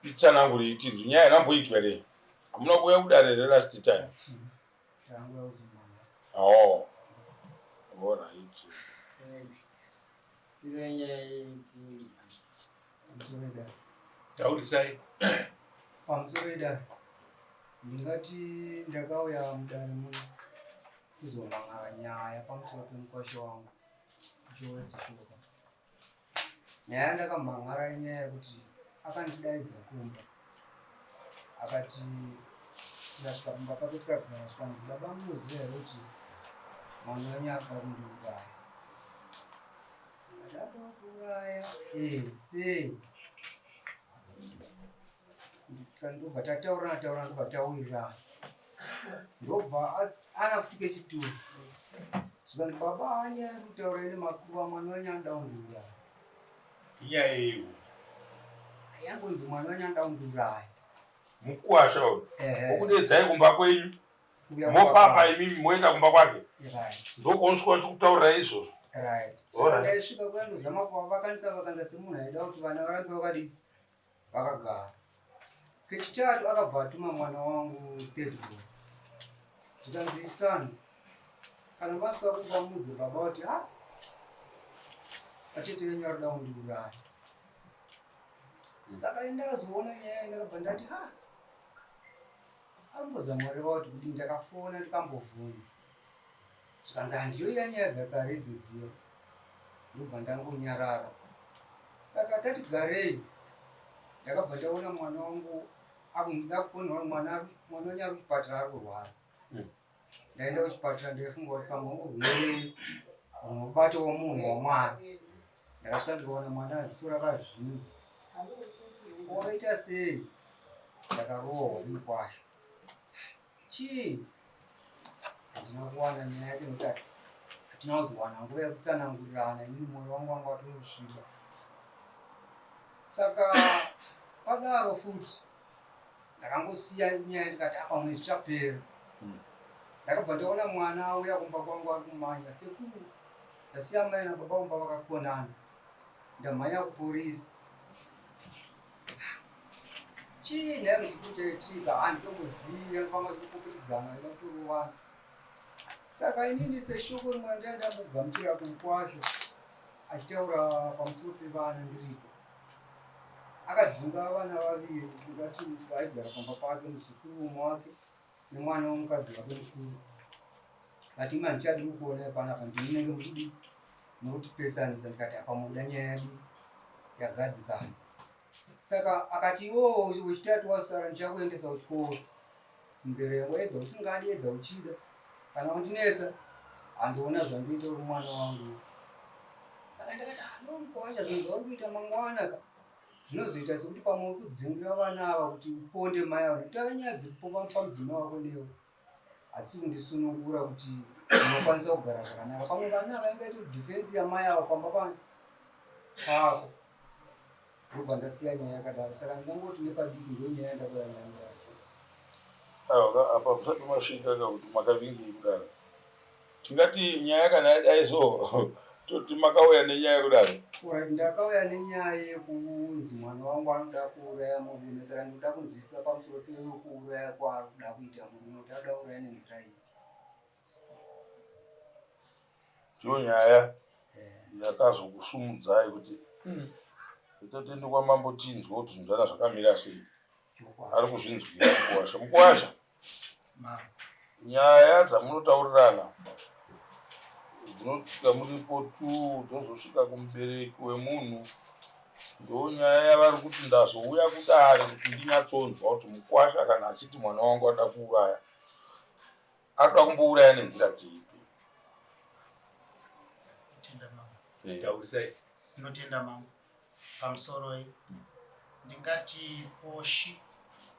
Itsanangurei tinzwe nyaya yanamboitwa here? Hamuna kuuya kudare here last time? Oh. All right. Taurisai. Pamusoro idare. Ndingati ndakauya mudare muno kuzomangara nyaya pamusoro pemukwasha wangu Joe West Shoka. Nyaya yandakamhan'ara inyaya yekuti akandidaidza kumba akati tikasvika pamba pake tikagara zvikanzi baba munoziva here kuti mwana wenyu akuda kundiuraya ndati kuuraya ee sei ndobva tataurana taurana ndobva tawirirana ndobva anafika chituru zvikanzi baba anyaya kutaura ine makuva mwana wenyu anoda kundiuraya inyaya yeiwo yangonzi mwana wenyu anoda kundiuraya mukuwasha uyu okudedzai kumba kwenyu mofamba imimi moenda kumba kwake ndokuonosvika vachikutaurirai izvozvo ndaisvika kuya ndozama kuvakanisa vakanisa semunhu aida kuti vana varambe vakadii vakagara. Kechitatu akabva atuma mwana wangu third born. Zvikanzi tsano kana masvika kumba mudze baba kuti ha vatete venyu vari kuda kundiuraya. Saka ndakazoona nyaya ndakabva ndati ha ambozama reva kuti kudii ndakafona ndikambovhunza. Zvikanzi handiyo iya nyaya dzakare idzodziya ndobva ndangonyarara. Saka tati garei ndakabva ndaona mwana wangu akuda kufonera mwana mwana wenyu ari kuchipatara ari kurwara. Hmm. Ndaenda kuchipatara ndaifunga kuti pamwe urwere hunobatawo munhu waMwari. Ndakasvika ndikaona mwana ziso rakazvimba. Wakaita sei? Ndakarohwa nemukwasha. Chii? Handina kuwana nyaya yake nekuti hatina kuzowana nguva yekutsanangurirana inini mwoyo wangu wanga watosviba. Saka padaro futi ndakangosiya nyaya ndikati apa mwedzi zvichapera. Hmm. Ndakabva ndaona mwana auya kumba kwangu ari kumanya sekuru ndasiya mai nababa kumba vakakonana ndamhanya kuporisi Chii nhai muzukuru chaitika handitombozivi anofamba achikupopotedzana aida kutorovana. Saka inini seshoko rimwe randaiva ndambogamuchira kumukwasha achitaura pamusoro pevana ndiripo. Akadzinga vana vaviri ndikati vaigara pamba pake muzukuru umwe wake nemwana wemukadzi wake mukuru. Akati imi handichadi kukuonai panapa ndimi munenge muchidii murikutipesanisa ndikati apa mukuda nyaya yadii yagadzikana. Saka akati iwowo wechitatu wasara ndichakuendesa kuchikoro. Mberengwa edza usingadi edza uchida. Kana wandinetsa handiona zvandoita uri mwana wangu. Saka ndakati ah no mkwasha zvinhu zvauri kuita mangwana ka. Zvinozoita sekuti pamwe uri kudzingira vana ava kuti uponde mai ava nekuti ava nyaya dziripo pamudzimai wako newe. Hadzisi kundisunungura kuti unokwanisa kugara zvakanaka. Pamwe vana ava ingaita defense yamai ava pamba pano pako. Ndobva ndasiya nyaya yakadaro saka ndingangoti nepadiki ndonyaya yandakuya nayo yacho. Aiwa apa musati masvika ka kuti makavingei kudaro. Tingati nyaya kana yadai so toti makauya nenyaya kudaro. Alright, ndakauya nenyaya yekunzi mwana wangu anoda kuuraya murume saka ndinoda kunzwisisa pamusoro pekuuraya kwaari kuda kuita murume kuti anoda kuuraya nenzira ipi. Ndiyo nyaya yakazokusumudzai kuti hmm. totende kwamambo tinzwe kuti zvinhu zvana zvakamira sei. Ari kuzvinzwira mukuwasha. Mukuwasha, nyaya dzamunotaurirana dzinosvika muripo tu dzozosvika kumubereki wemunhu ndonyaya yavari kuti ndazouya kudare kuti ndinyatsonzwa kuti mukwasha kana achiti mwana wangu ada kuuraya Anoda kumbouraya nenzira dzipi? Tenda mambo. Eh. Taurisai. Ndinotenda mambo. Pamusoroi. Ndingati poshi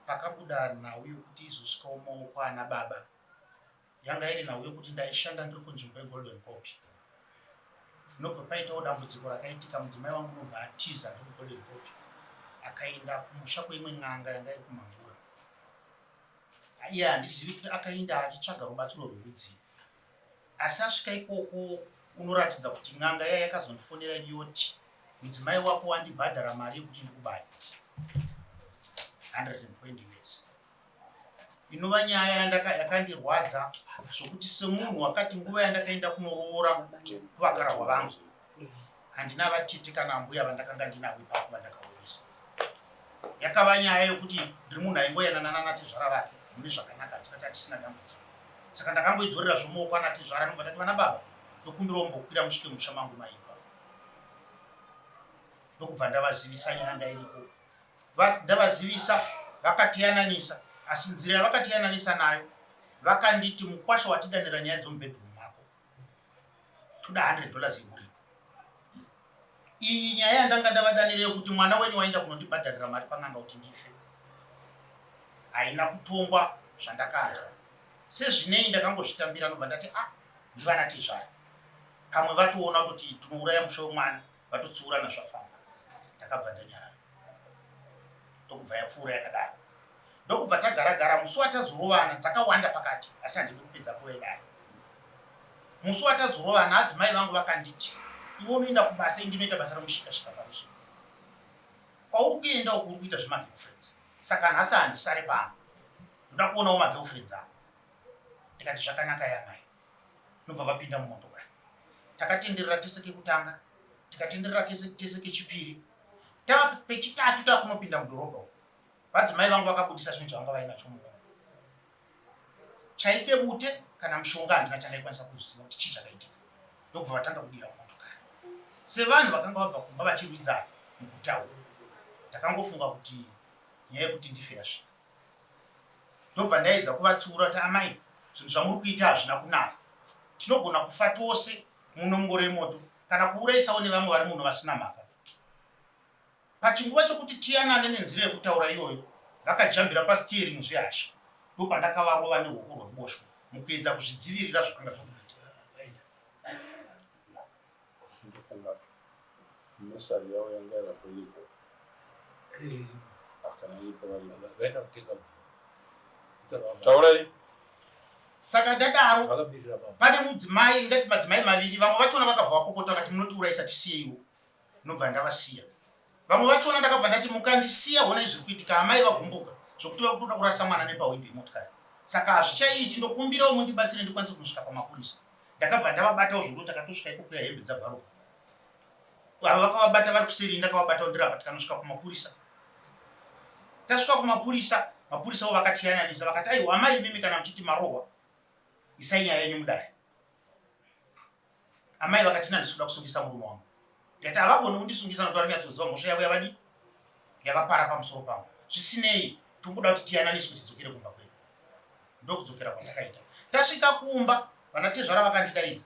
pakabuda nhau yokuti izosvikawo maoko ana baba. Yanga iri nhau yokuti ndaishanda ndiri kunzvimbo yeGolden Copy. Ndinobva paitawo dambudziko rakaitika mudzimai wangu unobva atiza ndiri kuGolden Copy. Akaenda kumusha kweimwe n'anga yanga iri kuMangura. Iye handizivi kuti akainda achitsvaga rubatsiro rwerudzii asi asvika ikoko unoratidza kuti n'anga iya yakazondifonera ini yoti mudzimai wako wandibhadhara mari yekuti ndikubaye. 120 us inova nyaya yakandirwadza zvokuti semunhu wakati nguva yandakaenda kunoroora kuvakarahwa vangu handina vatete kana ambuya vandakanga ndinavo ipapo vandakaoneswa. Yakava nyaya yokuti ndiri munhu aingoyanana nanatezvara vake mune zvakanaka, hatina tatisina dambudziko. Saka ndakangoidzorera zvomuoko anatezvara ndobva ndati vana baba ndokumbirawo mumbokwira musvike musha mangu maipa. Ndokubva ndavazivisa nyaya yanga iripo. Ndavazivisa vakatiyananisa asi nzira yavakatiyananisa nayo vakanditi mukwasha watidanira nyaya dzomubedroom mako toda 100 dollars yemuripo. Iyi nyaya yandanga ndavadanira yekuti mwana wenyu waenda kunondibhadharira mari pan'anga kuti ndife haina kutongwa zvandakanzwa. Sezvinei ndakangozvitambira ndobva ndati ah ndivana tezvara pamwe vatoona kuti tinouraya musha wemwana vatotsiurana zvafamba. Ndakabva ndanyarara ndokubva yapfuura yakadaro ndokubva tagara gara musi watazorovana dzakawanda pakati asi handidi kupedza nguva yedare. Musi watazorovana adzimai vangu vakanditi iwe unoenda kubasa ini ndinoita basa remushikashika parizvino kwauri kuenda uku uri kuita zvemagirlfriends saka nhasi handisare pano ndoda kuonawo magirlfriends angu. Ndikati zvakanaka yamai ndobva vapinda mumotokari takatenderera tese kekutanga tikatenderera tese kechipiri tava pechitatu takunopinda mudhorobha umu vadzimai vangu vakabudisa chinhu chavanga vainacho muhomwe chaike bute kana mushonga handina chandaikwanisa kuziva kuti chii chakaitika ndokubva vatanga kudira mumotokari sevanhu vakanga vabva kumba vachirwidzana mukutaura ndakangofunga kuti nyaya yekuti ndife yasvika Ndobva ndaedza kuvatsiura kuti amai zvinhu zvamuri kuita hazvina kunaka. Tinogona kufa tose muno mungoro yemoto kana kuuraisawo nevamwe vari muno vasina mhaka. Pachinguva chokuti tiyanane nenzira yekutaura iyoyo, vakajambira pasteering zvehasha ndopandakavarova neruoko rweruboshwe mukuedza kuzvidzivirira zvakanga zvakunetsa. Ndofunga nursery yavo yanga irapo iripo. Kana iripo varipo. Vaenda kutenga Taurai. Saka ndadaro pane mudzimai ngati madzimai maviri vamwe vachona vakabva vapopota vakati munotiurayisa tisiyeiwo ndobva ndavasiya vamwe vachona ndakabva ndati mukandisiya honai zviri kuitika amai vagumbuka zvokuti vakutoda kurasa mwana nepahwindo yemotikari saka hazvichaiiti ndokumbirawo mundibatsire ndikwanise kunosvika pamapurisa Ndakabva ndavabatawo zvekuti takatosvika ikoko hembe dzabvaruka. Ava vakavabata vari kuseri ndakavabatawo ndiri apa tikanosvika kumapurisa. Tasvika kumapurisa, mapurisawo vakatiyananisa vakati aiwa amai imimi kana muchiti marohwa isai nyaya yenyu mudare. Amai vakati ini handisi kuda kusungisa murume wangu. Ndikati havagoni kundisungisa nokuti vari mhosva yavo yavadi yavapara pamusoro pangu. Zvisinei tongoda kuti tiyananiswe tidzokere kumba kwedu. Ndokudzokera kwatakaita. Tasvika kumba vana tezvara vakandidaidza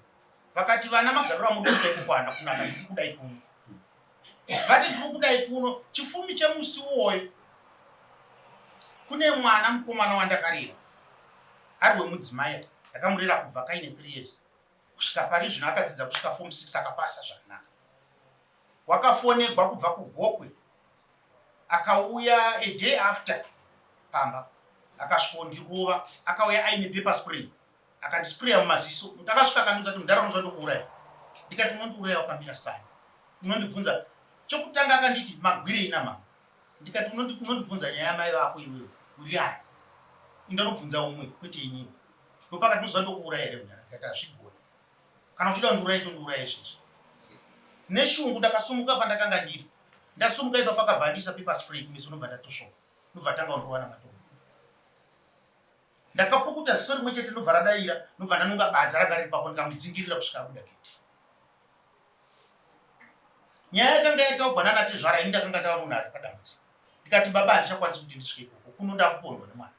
vakati vana magariro amuri kuita ikoko haana kunaka ndiri kudai kuno. Vati ndiri kudai kuno chifumi chemusi uwoyo kune mwana mukomana wandakarera ari wemudzimai ndakamurera kubva kaine 3 years kusvika pari zvino akadzidza kusvika form 6 akapasa zvakanaka. Wakafonegwa kubva kuGokwe akauya a day after pamba akasvikondirova akauya aine paper spray akandispraya mumaziso akasvika akandiudza kuti mudhara unoziva ndokuuraya ndikati unondiuraya wakamira sani unondibvunza chokutanga akanditi magwirei namama ndikati unondibvunza nyaya yamai vako iwewe uri ani indanobvunza umwe kwete inini ndopakati unoziva ndokuuraya here mudhara ndikati hazvigoni Kana uchida kundiuraya tondiuraya izvezvi. Neshungu ndakasumuka pandakanga ndiri. Ndasumuka ipapo akabva andiisa paper spray kumeso ndobva ndatosvoka. Ndobva atanga kundirova namatombo. Ndakapukuta ziso rimwe chete ndobva radaira ndobva ndanonga badza ranga riri papo ndikamudzingirira kusvika abuda gate. Nyaya yakanga yataugwa nana tezvara ini ndakanga ndava munhu ari padambudziko. Ndikati baba handichakwanisi kuti ndisvike ikoko kuno ndakupondwa nemwana.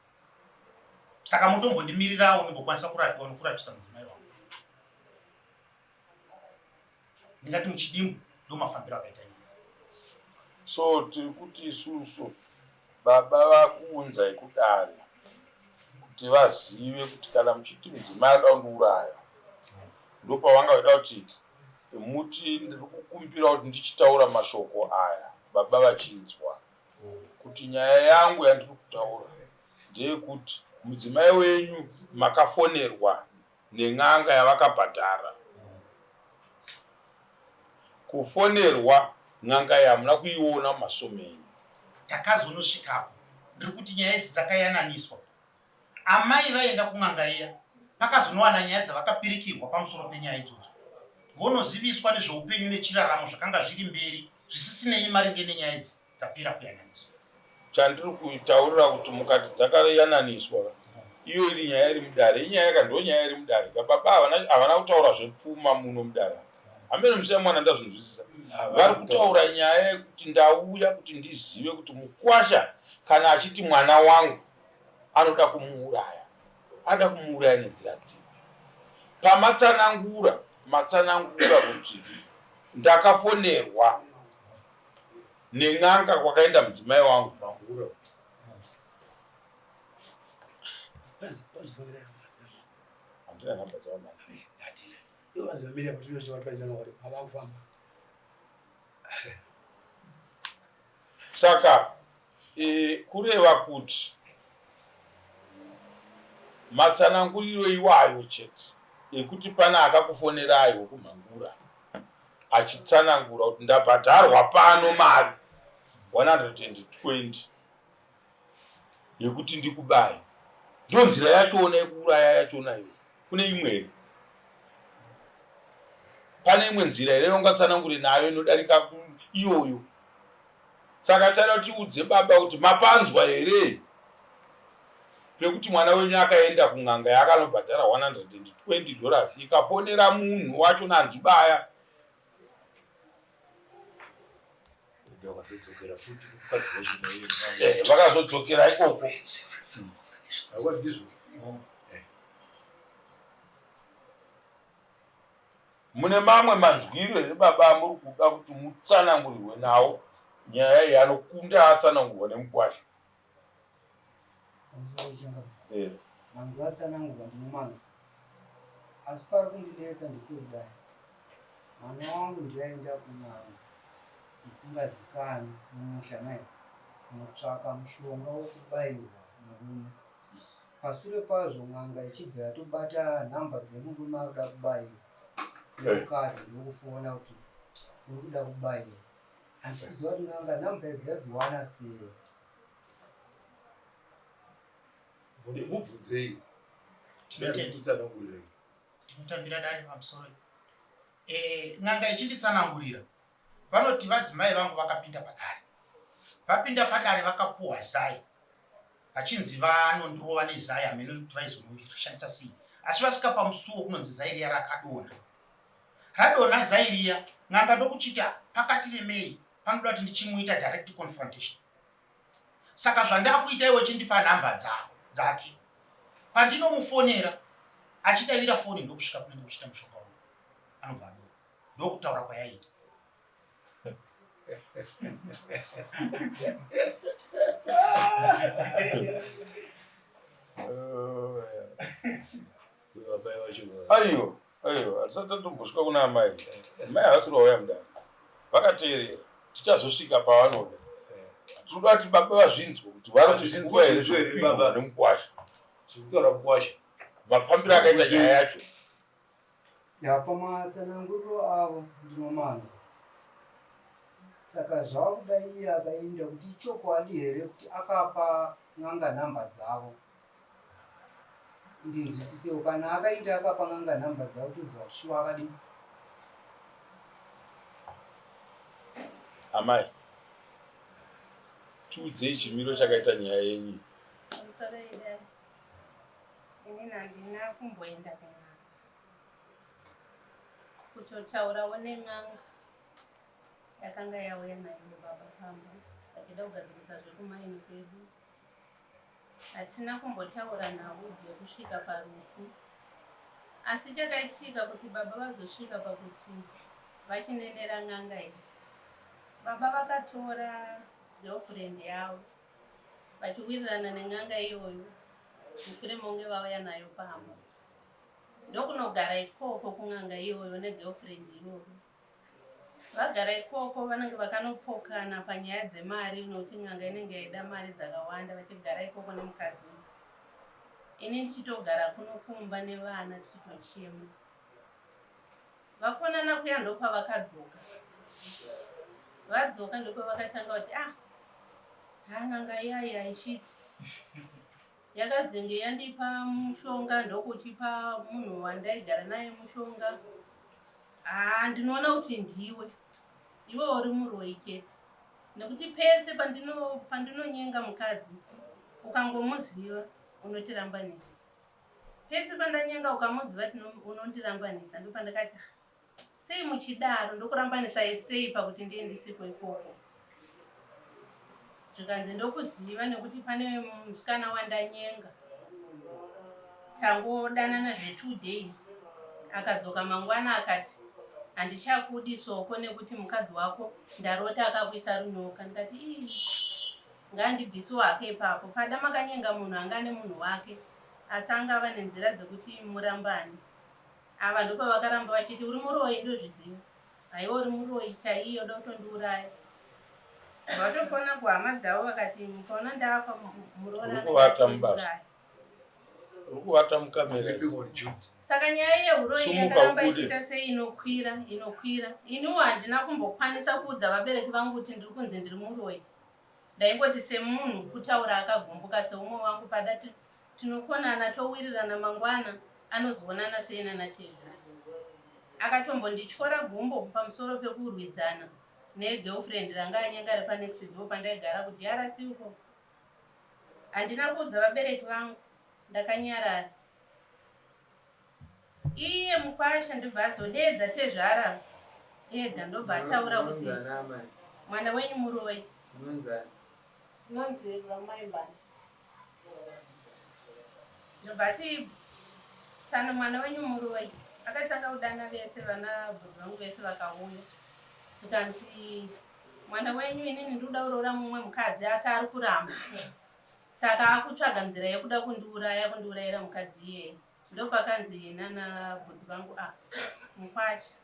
Saka mutombondimirirawo ndimbokwanisa kurapiwa nokurapisa mudzimai wangu. Ndingati muchidimbu ndomafambiro akaita nyaya. So tiri kuti isusu baba vakuunzai kudare kuti vazive kuti kana muchiti mudzimai ada kundiuraya ndopavanga vaida kuti muti ndiri kukumbira kuti ndichitaura mashoko aya baba vachinzwa kuti nyaya yangu yandiri kutaura ndeyekuti mudzimai wenyu makafonerwa nen'anga yavakabhadhara. Kufonerwa n'anga iyi hamuna kuiona mumaso menyu. Takazonosvikapo. Ndiri kuti nyaya idzi dzakayananiswa. Amai vaenda kun'anga iya pakazonowana nyaya dzavakapirikirwa pamusoro penyaya idzodzo. Vonoziviswa nezveupenyu nechiraramo zvakanga zviri mberi zvisisinei maringe nenyaya idzi dzapera kuyananiswa. Chandiri kutaurira kuti mukati dzakayananiswa iyo iri nyaya iri mudare inyaya ka ndonyaya iri mudare ka baba havana kutaura zvepfuma muno mudare hameno musiya mwana ndazvinzwisisa vari kutaura nyaya yekuti ndauya kuti ndizive kuti mukwasha kana achiti mwana wangu anoda kumuuraya anoda kumuuraya nenzira dzipi pamatsanangura matsanangura kuti ndakafonerwa nen'anga kwakaenda mudzimai wangu handina nhamba dzavo manje saka e, kureva kuti matsananguriro iwayo chete ekuti pane akakufonerai wekumhangura achitsanangura kuti ndabhadharwa pano mari 120 yekuti ndikubaye ndonzira yachona yekuuraya yachona iyo kune imwe here pane imwe nzira here yaungatsanangure nayo inodarika iyoyo saka chada kuti udze baba kuti mapanzwa here pekuti mwana wenyu akaenda kun'anga yaakanobhadhara 120 dollars ikafonera munhu wacho nanzibaya eh, vakazodzokera ikoko Mune mamwe manzwiro here baba amuri kuda kuti mutsanangurirwe nawo nyaya iyi anokunda atsanangurwa nemukwasha? Eh. Manzwi atsanangurwa ndinomanzwa asi pari kundinetsa ndepekudai mwana wangu ndiaenda kun'anga isingazikanwi mumusha naye kunotsvaka mushonga wekubairwa murume Pasure pazvo n'anga ichibva yatobata nhamba dzemurume arikuda kubayiwa nemukadzi ndokufona kuti uri kuda kubayiwa. Handisi kuziva kuti n'anga nhamba idzi yadziwana sei. Mubvunzei. Tinotsanangurirei. Ndinotambira dare pamusoro. Eh, n'anga ichinditsanangurira vanoti vadzimai vangu vakapinda padare. Vapinda padare vakapuhwa zai. Vachinzi vanondirova nezai hameno kuti vaizonoshandisa sei asi vasvika pamusuwo kunonzi zai riya rakadonha radonha zai riya n'anga ndokuchita pakati remei panoda kuti ndichimuita direct confrontation saka zvandakuita iwe chindipa nhamba dzako dzake pandinomufonera achidavira foni ndokusvika kunenge kuchiita mushonga uyu anobva adonha ndokutaura kwayaita Aiyo, aiyo, hatisati tatombosvika kuna amai. Amai havasi vauya mudare. Vakateerera. Tichazosvika pavanoda. Tinoda kuti baba vazvinzwe kuti vari kuzvinzwa here zvekupindwa nemukwasha. Zvekutaura mukwasha. Mafambiro akaita nyaya yacho. Ya pamatsananguriro avo ndinomanzwa. Saka zvakuda iye akaenda kuti ichokwadi here kuti akapa n'anga nhamba dzavo. Ndinzwisisewo kana akaenda akapa n'anga nhamba dzavo toziva kuti shuwa akadii. Amai, tiudzei chimiro chakaita nyaya yenyu. Pamusoro idai. Inini handina kumboenda kun'anga. Kutotaurawo nen'anga yakanga yauya naivo baba pamba vachida kugadzirisa zvekumaini kwedu. Hatina kumbotaura nhau dzekusvika parufu. Asi chakaitika kuti baba vazosvika pakuti vachinenera n'anga iyi. Baba vakatora girlfriend yavo vachiwirirana nen'anga iyoyo mushure mokunge vauya nayo pamba ndokunogara ikoko kun'anga iyoyo negirlfriend iroro vagara ikoko vanenge vakanopokana panyaya dzemari nokuti n'anga inenge yaida mari dzakawanda vachigara ikoko nemukadzi uyu ini ndichitogara kuno kumba nevana tichitochema Vakonana kuya ndopavakadzoka. Vadzoka ndopavakatanga kuti ah ha N'anga iyayi haichiti yakazenge yandipa mushonga ndokuchipa munhu wandaigara naye mushonga. Haa ndinoona kuti ndiwe iwe uri muroyi chete nekuti pese pandinonyenga mukadzi ukangomuziva unotirambanisa pese pandanyenga ukamuziva unondirambanisa ndopandakati Sei muchidaro ndokurambanisai sei pakuti ndiye ndisiko ikoko zvikanzi ndokuziva nekuti pane musikana wandanyenga tangodanana zvetwo days akadzoka mangwana akati handichakudi soko nekuti mukadzi wako ndarota akakuisa runyoka ndikati ii ngandibvisiwo hake ipapo pada makanyenga munhu anga ane munhu wake asi angava nenzira dzekuti murambane Ava ndopavakaramba vachiti uri muroyi ndozviziva. Haiwa uri muroyi chaiye uda kutondiuraya. Vatofona kuhama dzavo vakati mukaona ndafa muroora Uri kuvata mubasa. Uri kuvata mukamera. Saka nyaya yehuroyi yakaramba ichiita sei inokwira inokwira. Iniwo handina kumbokwanisa kuudza vabereki vangu kuti ndiri kunzi ndiri muroyi. Ndaingoti semunhu kutaura akagumbuka seumwe wangu pada Tinokonana towirirana mangwana anozoonana sei nana tezvara. Akatombondityora gumbo pamusoro pekurwidzana negirlfriend ranga anyenga repanext door pandaigara kuDRC uko. Handina kuudza vabereki vangu ndakanyarara. Iye mukwasha ndobva azodeedza tezvara ega ndobva ataura kuti mwana wenyu muroyi. Unonzi Ramai Mbani. Ndobva ati tsano mwana wenyu muroyi akatanga kudana vese vana bhudhi vangu vese vakauya zvikanzi mwana wenyu inini ndikuda kuroora mumwe mukadzi asi ari kuramba saka akutsvaga nzira yekuda kundiuraya kundiurayira mukadzi iyeye ndopakanzi nana bhudhi vangu a ah, mukwasha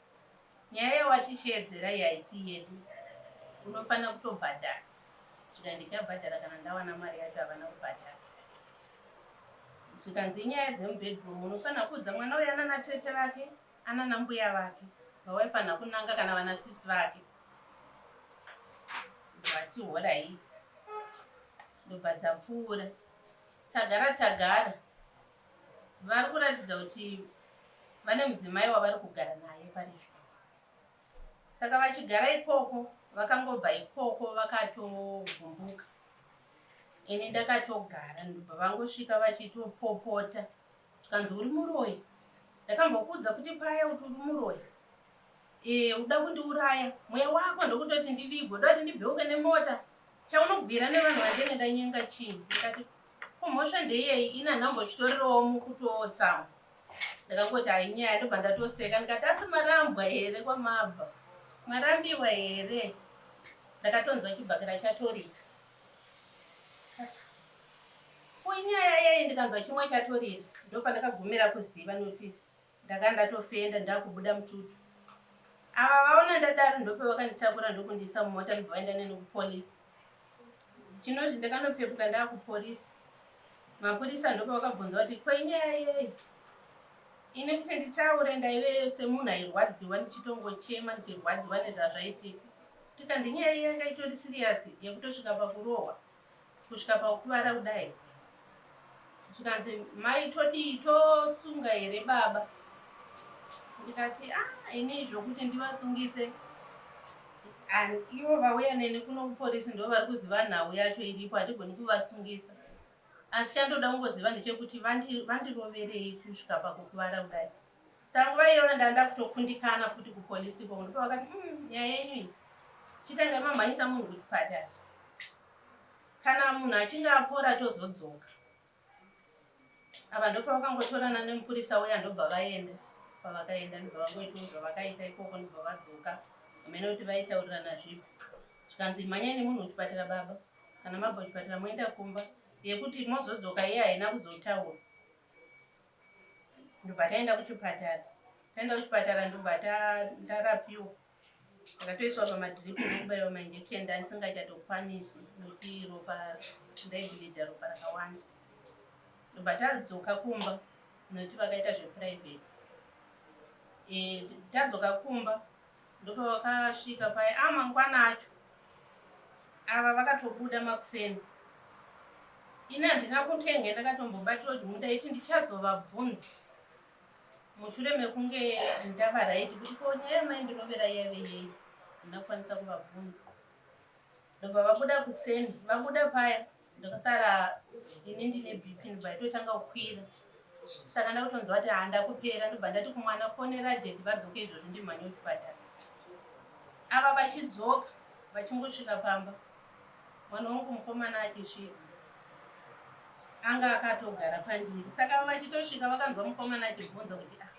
Nyaya yawatisheedzera iyi haisi yedu unofanira kutobhadhara zvikanzi ndichabhadhara kana ndawana mari yacho havana kubhadhara zvikanzi inyaya dzemubedroom unofanira kuudza mwana uyu anana tete vake anana mbuya vake vawaifanira kunanga kana vana sisi vake vati horaiti ndobva dzapfuura tagara tagara vari kuratidza kuti vane mudzimai wavari kugara naye pari zvino saka vachigara ikoko vakangobva ikoko vakatogumbuka ini ndakatogara ndobva vangosvika vachitopopota zvikanzi uri muroyi ndakambokuudza futi paya kuti uri muroyi e, uda kundiuraya mweya wako ndokutoti ndivigwe uda kuti ndibheuke nemota chaunogwira nevanhu vandenge ndanyenga chii ndikati Ko mhosva ndeyei ini handambochitorerawo mukutotsamwa ndakangoti hainyaya ndobva ndatoseka ndikati asi marambwa here kwamabva marambiwa here ndakatonzwa chibhakera chatorira ko inyaya yei ndikanzwa chimwe chatorira ndopandakagumira kuziva nokuti Ndanga ndatofenda ndakubuda mututu. Ava vaona ndadaro ndopavakanditakura ndokundiisa mumota ndobva vaenda neni kupolice. Chinozvi ndakanopepuka ndakupolice. Mapurisa ndopavakabvunza kuti ko inyaya yei? Ini kuti nditaure ndaive semunhu airwadziwa ndichitongochema ndichirwadziwa nezvazvaitika. Tikandi nyaya yanga itori serious yekutosvika pakurohwa. kusvika pakukuvara kudai zvikanzi mai todii tosunga here baba ndikati ah ini zvokuti ndivasungise ivo vauya neni kuno kuporisi ndo vari kuziva nhau yacho iripo hatigoni kuvasungisa asi chandoda kungoziva ndechekuti vandiroverei kusvika pakukuvara kudai Saka nguva iyoyo ndanga ndakutokundikana futi kupolice ikoko ndipo vakati mm, nyaya yenyu iyi chitangai mamhanyisa munhu kuchipatara kana munhu achinge apora tozodzoka ava ndopavakangotorana nemupurisa uya ndobva vaenda pavakaenda ndobva vangoitawo zvavakaita ikoko ndobva vadzoka hamene kuti vaitaurirana zvipi zvikanzi mhanyai nemunhu kuchipatara baba kana mabva kuchipatara moenda kumba yekuti mozodzoka iye haina kuzotaura ndobva taenda kuchipatara taenda kuchipatara ndobva ndarapiwa ndakatoiswa pamadhiripi ndokubaiwa mainjection ndandisingachatokwanisi nokuti ropa ndaibhilidha ropa rakawanda ndobva tadzoka kumba nokuti vakaita zveprivate e, tadzoka kumba ndopavakasvika paye a ah, mangwana acho Ava vakatobuda makuseni. Ini handina kutenge ndakatombobatira kuti mundaiti ndichazovabvunza mushure mekunge ndava raiti kuti ko nyaya yamaindirovera yaive yei. Handina kukwanisa kuvabvunza. Ndobva vabuda kuseni. Vabuda paya ndakasara ini ndine BP ndobva yatotanga kukwira. Saka ndakutonzwa kuti handakupera ndobva ndati kumwana fonera daddy vadzoke izvozvi ndimhanye kuchipatara. Ava vachidzoka vachingosvika pamba mwana wangu mukomana achisvika anga akatogara pandiri saka vachitosvika vakanzwa mukomana achibvunza kuti ah,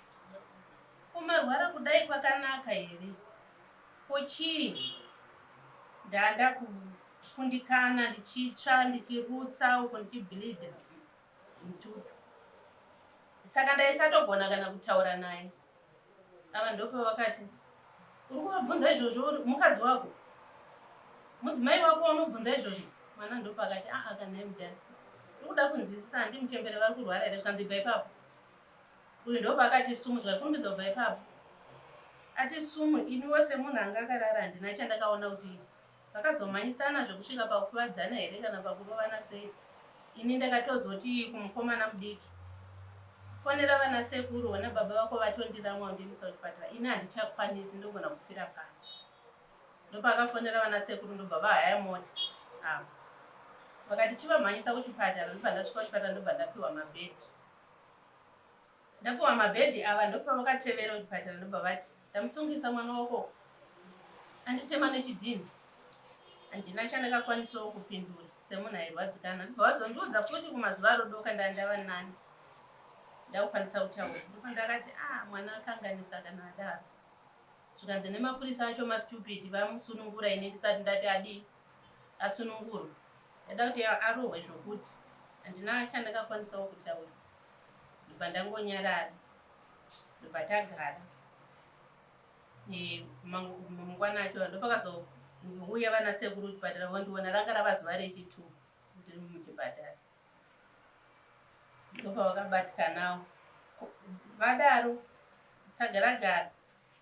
kumarwara kudai kwakanaka here ko chii ndanda kukundikana ndichitsva ndichirutsa uko ndichibleeda mututu saka ndaisatogona kana kutaura naye ava ndopavakati uri kuvabvunza izvozvo mukadzi wako mudzimai wako unobvunza izvozvo mwana ndopakati aa kana mudhara uri kuda kunzwisisa handi muchembere vari kurwara here zvikanzi bva ipapo uyu ndopakati sumu zvikakurumbidza kubva ipapo ati sumu iniwo semunhu anga akarara handina chandakaona kuti Vakazomhanyisana zvekusvika pakukuvadzana here kana pakurovana sei? Ini ndakatozoti kumukomana mudiki fonera vana sekuru vana baba vako vatondiramwa undiendesa kuchipatara ini handichakwanisi ndogona kufira pano. Ndopakafonera vana sekuru ndobva vahaya mota ava vakati chivamhanyisa kuchipatara ndobva ndasvika kuchipatara ndobva ndapiwa mabhedhi. Ndapiwa mabhedhi ava ndopavakatevera kuchipatara ndobva vati ndamusungisa mwana wako anditema nechidhinha handina chandakakwanisawo kupindura semunhu airwadzikana ndobva vazondiudza futi kumazuva arodoka ndandava nani ndakukwanisa kutaura ndopandakati ah mwana akanganisa kana adaro zvikanzi nemapurisa acho mastupid vamusunungura ini ndisati ndati adii asunungurwe ndaida kuti arohwe zvokuti handina chandakakwanisawo kutaura ndobva ndangonyarara ndobva tagara mangwana acho ndopakazouya vana sekuru kuchipatara vondiona ranga rava zuva rechitu ndiri muchipatara ndopavakabatikanawo vadaro tsagaragara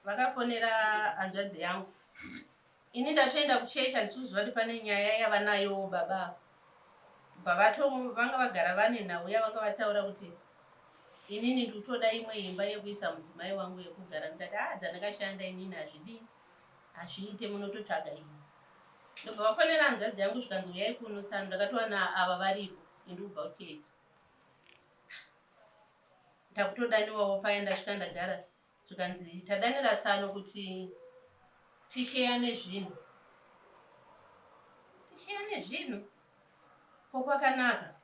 vakafonera hanzvadzi yangu Ini ndatoenda kuchurch handisi kuziva kuti pane nyaya yavanayowo baba ava. Bva vato vanga vagara vane nhau yavanga vataura kuti inini ndikutoda imwe imba yekuisa mudzimai wangu yekugara ndikati ah dzandakashanda inini hazvidii hazviite munototsvaga ini. Ndobva vafonera hanzvadzi yangu zvikanzi uyai kuno tsano ndakatowana ava varipo ini ndikubva kuchechi. Ndakutodaniwawo paya ndasvika ndagara Zvikanzi tadanira tsano kuti tisheyane zvinhu. Tisheyane zvinhu? Ko kwakanaka.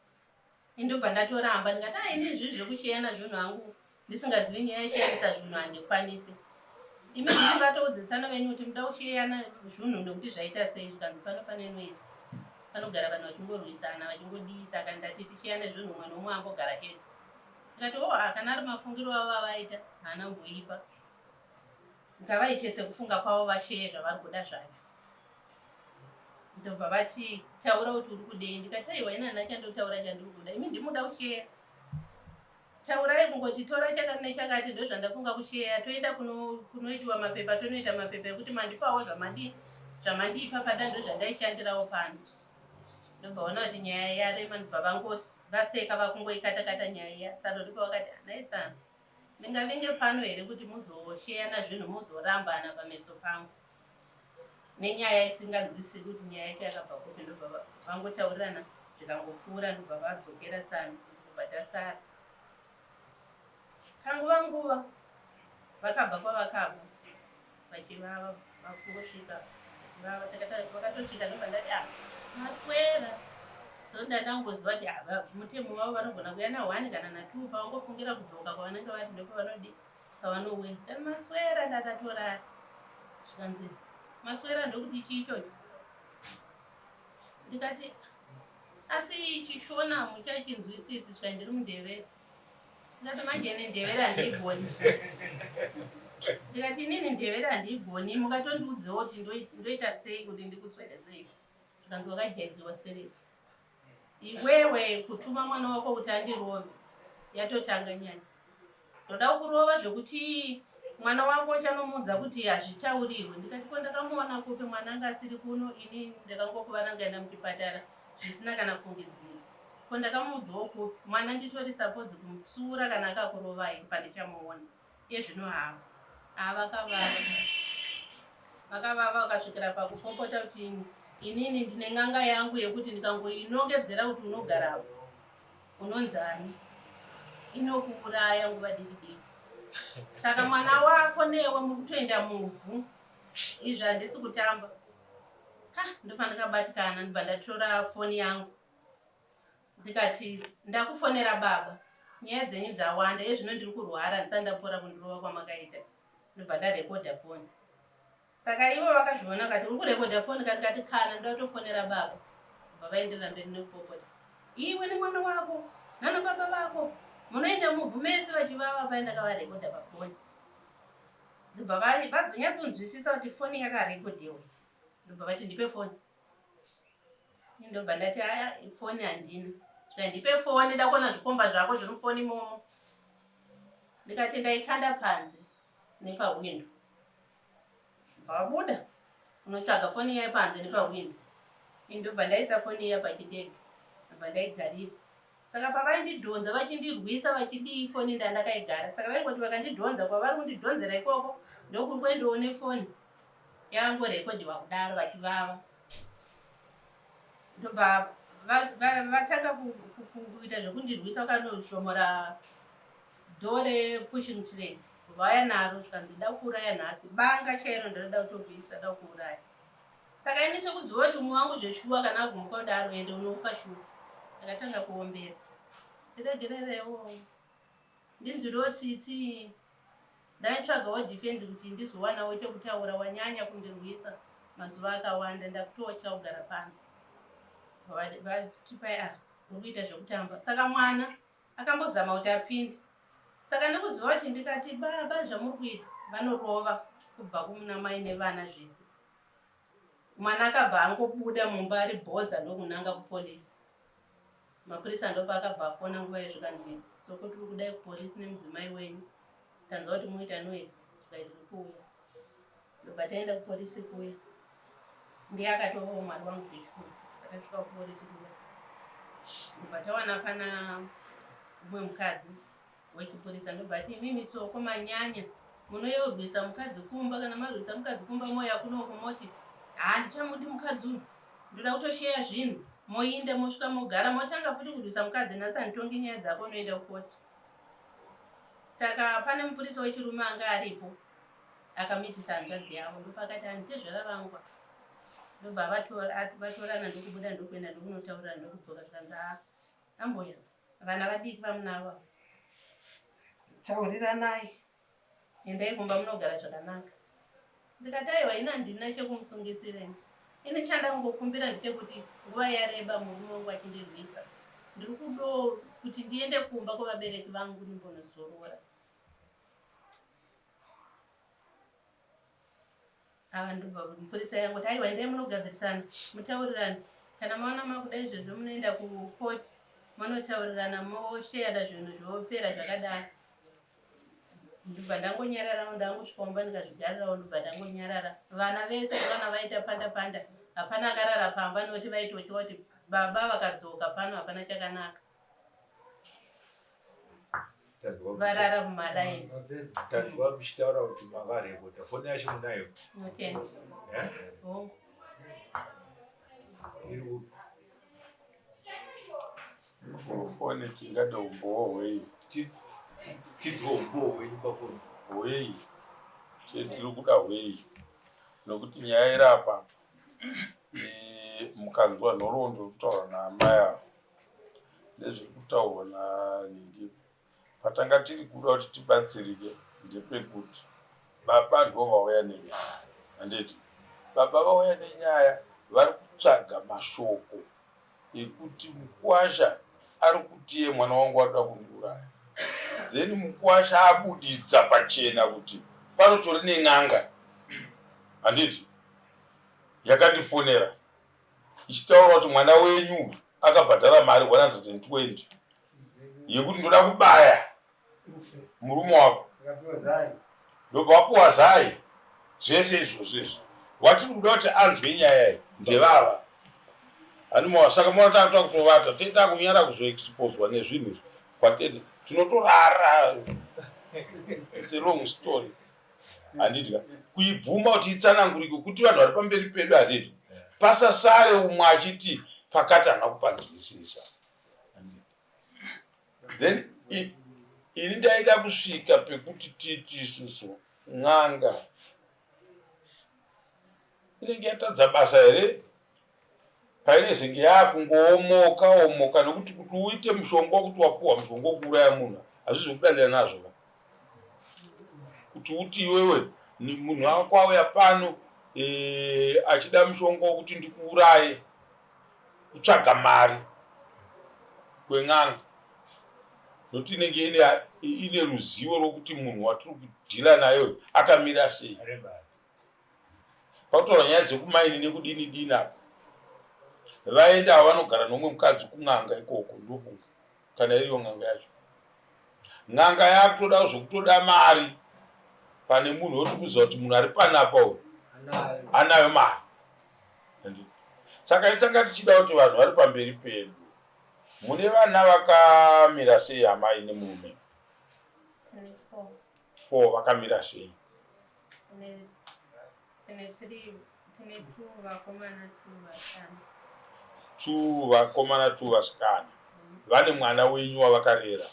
Indobva ndatoramba ndikati ah ini zvinhu zvekusheyana zvinhu hangu ndisingazivi nyaya yesheyanisa zvinhu handikwanisi. Imi ndini vatoudze tsano venyu kuti muda kusheyana zvinhu nekuti zvaita sei zvikanzi pano pane noise. Panogara vanhu vachingorwisana vachingodii saka ndati tisheyane zvinhu umwe neumwe ambogara ega. Ndikati oh ah, kana ari mafungiro avo avaita haana kumboipa. Ngavaite sekufunga kwavo vasheye zvavari kuda zvacho. Ndobva vati taura kuti uri kudei ndikati aiwa ini handina chandotaura chandiri kuda imi ndimuda kusheya. Taurai kungoti tora chakati nechakati ndozvandafunga kusheya toenda kunoitiwa mapepa tonoita mapepa ekuti mandipawo zvamadii zvamandipa pada ndozvandaishandirawo pano. Ndobva vaona kuti nyaya yarema ndobva vangoseka vakungoikatakata nyaya iya. Tsano ndipo vakati nhai tsano ndingavinge pano here kuti muzosheyana zvinhu muzorambana pameso pangu nenyaya isinganzwisiki kuti nyaya yacho yakabva kupi ndobva vangotaurirana zvikangopfuura ndobva vadzokera tsano ndobva tasara kanguva nguva vakabva kwavakabva vachivava vakungosvika vava vakatosvika ndobva ndati ah maswera so ndandangoziva kuti ah, mutemo wavo vanogona kuya na one kana na two pavangofungira kudzoka kwavanenge vari ndopavanodi pavanouya ndati maswera ndatatorara zvikanzi maswera ndokuti chii ichocho ndikati asi chishona muchachinzwisisi svikai ndiri mundevere ndikati manje ini ndevere handiigoni ndikati inini ndevere handiigoni mukatondiudzewo kuti ndoita sei kuti ndikuswere sei zvikanzi wakajaidziwa stereki iwewe kutuma mwana wako kuti andirove yatotanga nyaya ndoda kurova zvekuti Mwana wako uchanomuudza kuti hazvitaurirwe. Ndikati ko ndakamuona kupi mwana anga asiri kuno ini ndakangokuvara ndikaenda muchipatara zvisina kana fungidziro. Ko ndakamuudzawo kupi mwana nditori suppose kumutsiura kana akakurovai pandichamuona. Iye zvino havo ava vakavava vakavava vakasvikira pakupopota kuti inini ndine n'anga yangu yekuti ndikangoinongedzera kuti unogarapo unonzani inokuuraya nguva diki diki saka mwana wako newe muri kutoenda muvhu izvi handisi kutamba ha ndopandakabatikana ndibva ndatora foni yangu ndikati ndakufonera baba nyaya dzenyu dzawanda iye zvino ndiri kurwara ndisati ndapora kundirova kwamakaita ndobva ndarekodha foni Saka ivo vakazviona vakati uri kurekodha foni ka ndikati kana ndoda kutofonera baba. Bva vaenderera mberi nekupopota. Iwe nemwana wako nana baba vako munoenda muvhu mese vachivava paye ndakavarekodha pafoni. Ndobva vazonyatsonzwisisa kuti foni yakarekodhewa. Ndobva vati ndipe foni. Ndobva ndati aya foni handina. Zvika ndipe foni ndakuona zvikomba zvako zviri mufoni imomo. Ndikati ndaikanda panze nepahwindo. Bva wabuda unotsvaga foni iya panze nepahwindo. Ini ndobva ndaisa foni iya pachindege ndobva ndaigarira. Saka pavaindidhonza vachindirwisa vachidii foni ndandakaigara. Saka vaingoti vakandidhonza kwavari kundidhonzera ikoko ndokuri kuendawo nefoni yakangorekodhiwa kudaro vachivava. Ndobva vatanga kuita zvekundirwisa vakanozvomora door repushing train vauya naro zvikanzi ndoda kuuraya nhasi banga chairo ndinoda kutokuisa da kuuraya saka ini sekuziva kuti umwe wangu zveshuwa kana agumbuka kudaro ende unofa shuwa ndakatanga kuombera ndiregererewo ndinzwirewo tsitsi ndaitsvagawo defend kuti ndizowanawo chekutaura wanyanya kundirwisa mazuva akawanda ndakutotya kugara pano vatipai ah uri kuita zvekutamba saka mwana Akambozama kuti apinde saka nekuziva kuti ndikati baba zvamuri kuita vanorova kubva kumuna mai nevana zvese. Mwana akabva angobuda mumba ari bhoza ndokunanga kupolisi. Mapurisa ndopaakabva afona nguva iyo zvikanzi soko tiri kudai kupolisi nemudzimai wenyu tanzwa kuti muita noise zvikai tiri kuuya. Ndobva taenda kupolisi kuya ndiye akatovawo mwari wangu zveshuwa patasvika kupolisi kuya ndobva tawana pana umwe mukadzi wechipurisa ndobva ati imimi soko manyanya munoyorwisa mukadzi kumba kana marwisa mukadzi kumba moya kunoko moti haa ndichamudi mukadzi uyu ndoda kutosheya zvinhu moinda mosvika mogara motanga futi kurwisa mukadzi nhasi handitongi nyaya dzako unoenda kukoti saka pane mupurisa wechirume anga aripo akamitisa hanzvadzi yavo ndopakati handitezvara vangu ndobva vatorana ndokubuda ndokuenda ndokunotaurira ndokudzoka zvikanzi haa ambuya vana vadiki vamunavo tauriranai endai kumba munogara zvakanaka ndikati aiwa ini handina chekumusungisira ini ini chandangokumbira ndechekuti nguva yareba murume wangu achindirwisa ndiri kudo kuti ndiende kumba kwevabereki vangu ndimbonozorora Ava ndobva mupurisa yangu kuti aiwa endai munogadzirisana mutaurirane kana maona makuda izvozvo munoenda kucourt monotaurirana mosheyana zvinhu zvopera zvakadaro ndobva ndangonyararawo ndangosvika kumba ndikazvigarirawo ndobva ndangonyarara vana vese vana vaita panda panda hapana akarara pamba nokuti vaitotya kuti baba vakadzoka pano hapana chakanaka varara mumaraini tanzwa muchitaura kuti makarekodha foni yacho munayo eh? iri kupi foni tingade umbowo hwei tinzwe umbowo hwenyu pafoni hwei tiri kuda hwei nokuti nyaya iri apa eh, mukanzwa nhoroondo yekutaura naamai ava nezviri kutaurwa nanhingi patanga tiri kuda kuti tibatsirike ndepekuti baba ndo vauya nenyaya handiti baba vauya nenyaya vari kutsvaga mashoko ekuti mukwasha ari kuti ye mwana wangu arikuda kundiuraya then mukwasha abuditsa pachena kuti panotori nen'anga handiti yakandifonera ichitaura kuti mwana wenyu akabhadhara mari 120 yekuti ndoda kubaya murume wako. Ndobva wapuwa zai zvese izvozvo izvi. Watiri kuda kuti anzwe nyaya iyi ndevava. Animowa saka mona takuta kutovata tee takunyara kuzoexposwa nezvinhu izvi kwatete tinotorara. It's a long story. Handiti ka kuibvuma kuti itsanangurike kuti vanhu vari pamberi pedu handiti pasasare umwe achiti pakati hana kupanzwisisa. Then ini ndaida kusvika pekuti titi isusu n'anga inenge yatadza basa here painezenge yaakungoomoka omoka nekuti kuti uite mushonga wekuti wapuhwa mushonga wekuuraya munhu hazvizi zvekudadira nazvo ka kuti uti iwewe munhu wako auya pano e, achida mushonga wekuti ndikuuraye kutsvaga mari kwen'anga nokuti inenge ine, ine ruzivo rwokuti munhu watiri kudhila naye akamira sei pakutaura nyaya dzekumaini nekudini dini apa vaenda avo vanogara nomwe mukadzi kun'anga ikoko ndokunga kana iriyo n'anga yacho n'anga yakutoda zvekutoda mari pane munhu woti kuziva kuti munhu ari panapa uyu anayo mari saka itanga tichida kuti vanhu vari pamberi pedu mune vana vakamira sei amai nemurume four vakamira sei two vakomana two vasikana vane mwana wenyu wavakarera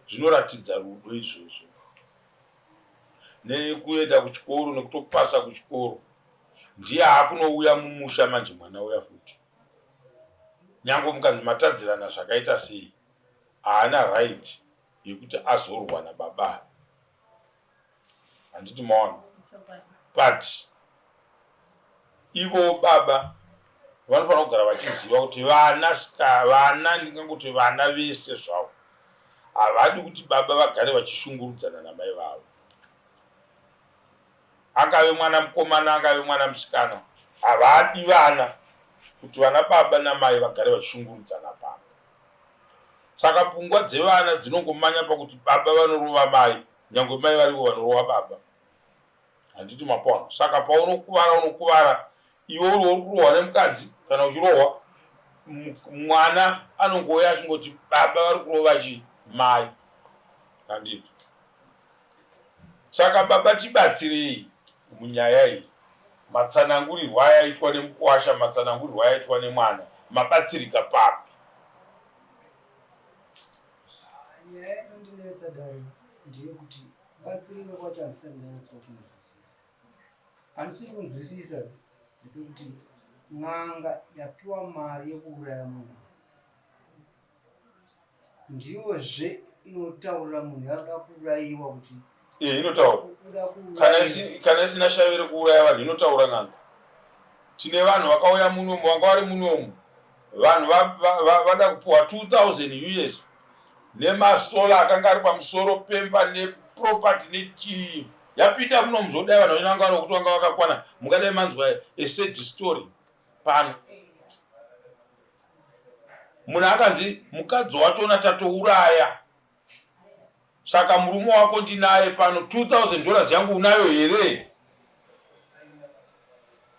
zvinoratidza rudo izvozvo nekuenda kuchikoro nekutopasa kuchikoro ndiye aakunouya mumusha manje mwana uya futi nyange mukanzi matadzirana zvakaita sei haana right yekuti azorwa nababa handiti maona but ivo baba vanofanira kugara vachiziva kuti vana ska vana ndingangoti vana vese zvavo havadi kuti baba vagare vachishungurudzana namai vavo angave mwana mukomana angave mwana musikana havadi vana kuti vana baba namai vagare vachishungurudzana pamba saka pfungwa dzevana dzinongomanya pakuti baba vanorova mai nyangwe mai varivo vanorova baba handiti mapona saka paunokuvara unokuvara iwe uri uri kurohwa nemukadzi kana uchirohwa mwana anongouya achingoti baba vari kurova chi mai handiti saka baba tibatsirei munyaya iyi matsanangurirwo ayaitwa nemukuwasha matsanangurirwo ayaitwa nemwana mabatsirika papi nyaya inondinetsa dare ndeyekuti kubatsirika kwacho handisati ndanyatsoa kunzwisisa handisiri kunzwisisa ndepekuti n'anga yapiwa mari yekuuraya munhu ndiyozve inotaurira munhu yakuda kuurayiwa kuti eh, inotaura kana isina shavi rekuuraya vanhu inotaura n'anga tine vanhu vakauya munomu vanga vari munomu vanhu vada kupuwa 2000 us nemasola akanga ari pamusoro pemba neproperty nechii yapinda munomu zvodai vanhu vainanga vari kuti vanga vakakwana mungadai manzwa a sad story pano munhu akanzi mukadzi wachona tatouraya saka murume wako ndinaye pano 2000 dollars yangu unayo here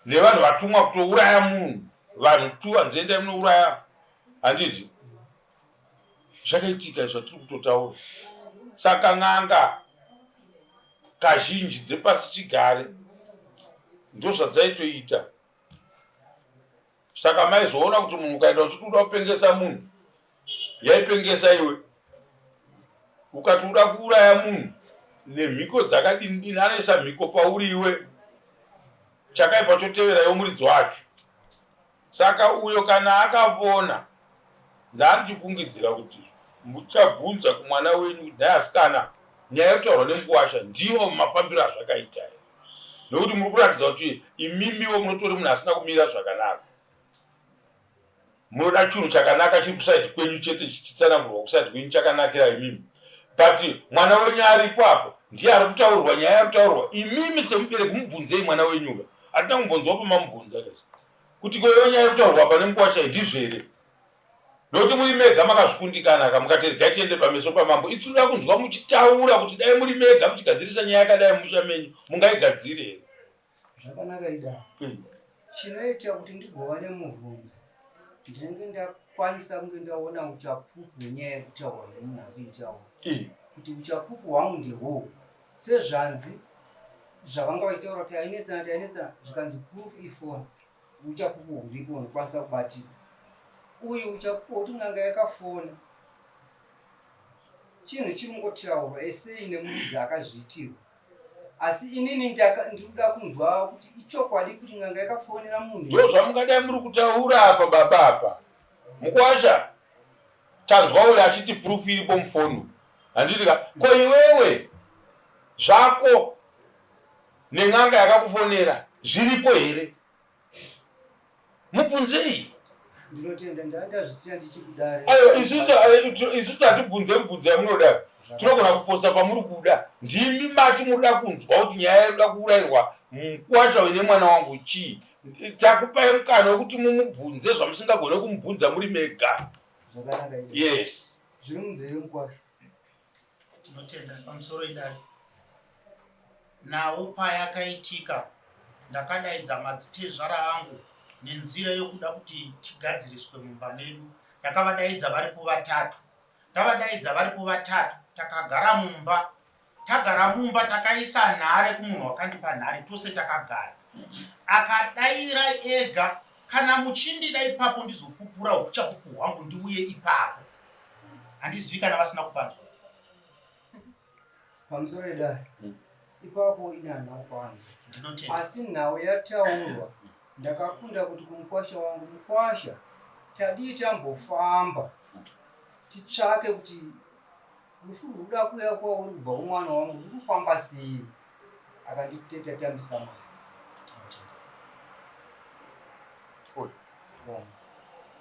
nevanhu vatumwa kutouraya munhu vanhu tu hanzi endai munouraya handiti zvakaitika zvatiri kutotaura saka n'anga kazhinji dzepasi chigare ndozvadzaitoita saka maizoona kuti munhu ukaenda uchiti uda kupengesa munhu yaipengesa iwe ukati uda kuuraya munhu nemhiko dzakadini dini anoisa mhiko pauri iwe chakaipa chotevera iwe muridzi wacho saka uyo kana akavona ndaandichifungidzira kuti muchabvunza kumwana wenyu kuti nhai asikana nyaya yekutaurwa nemukuwasha ndiwo mafambiro azvakaita here nekuti muri kuratidza kuti imimiwo munotori munhu asina kumira zvakanaka munoda chinhu chakanaka chiri kusaidi kwenyu chete chichitsanangurwa kusaidi kwenyu chakanakira imimi but mwana wenyu aripo apo ndiye ari kutaurirwa nyaya ari kutaurwa imimi semubereki mubvunzei mwana wenyuka hatina kumbonzwa pamamubvunza kasi kuti koiyo nyaya yekutaurwa pane mukwasha ndizvo here Nokuti muri mega makazvikundikana ka mukati regai tiende pameso pamambo. Isu tinoda kunzwa muchitaura kuti dai muri mega muchigadzirisa nyaya yakadai mumusha menyu mungaigadzire here? Zvakanaka ida. Chinoita kuti ndigova nemubvunzo ndinenge ndakwanisa kunge ndaona uchapupu hwenyaya yekutaurwa nemunhu akuitaura kuti uchapupu hwangu ndehwohwu sezvanzi zvavanga vachitaura kuti tainetsana tainetsana zvikanzi proof ifoni uchapupu huripo hunokwanisa kubatika uyu uchapupu hwekuti n'anga yakafona chinhu chiri kungotaurwa esei nemuridzi akazviitirwa asi inini ndiri kuda kunzwa kuti ichokwadi kuti n'anga yakafonera munhu ndo zvamungadai muri kutaura apa baba apa mukwasha tanzwa uyo achiti proof iripo mufoni handiti ka ko iwewe zvako nen'anga yakakufonera zviripo here mubvunzei ndinotenda ndandazvisiya ndichi kudare ayo isusu hatibvunze mibvunzo yamunoda tinogona kuposa pamuri kuda ndimi mati munoda kunzwa kuti nyaya yakuda kuurayirwa mukwasha wene mwana wangu chii takupai mukana wekuti mumubvunze zvamusingagone kumubvunza muri mega yes zviri munzeve mukwasha Tinotenda pamusoro idare. Nhau payakaitika ndakadaidza madzitezvara angu nenzira yokuda kuti tigadziriswe mumba medu. Ndakavadaidza varipo vatatu. Ndavadaidza varipo vatatu takagara mumba. Tagara mumba takaisa nhare kumunhu wakandipa nhare tose takagara. Akadaira ega kana muchindida ipapo ndizopupura uchapupu hwangu ndiuye ipapo. Handizivi kana vasina kupanzwa. Pamusoro edare ipapo ini handina kupanzwa. Ndinotenda. Asi nhau yataurwa ndakakunda kuti kumukwasha wangu mukwasha tadii tambofamba titsvake kuti rufu rwuda kuuya kwauri kubva kumwana wangu ruri kufamba sei akanditi tatambisa mari.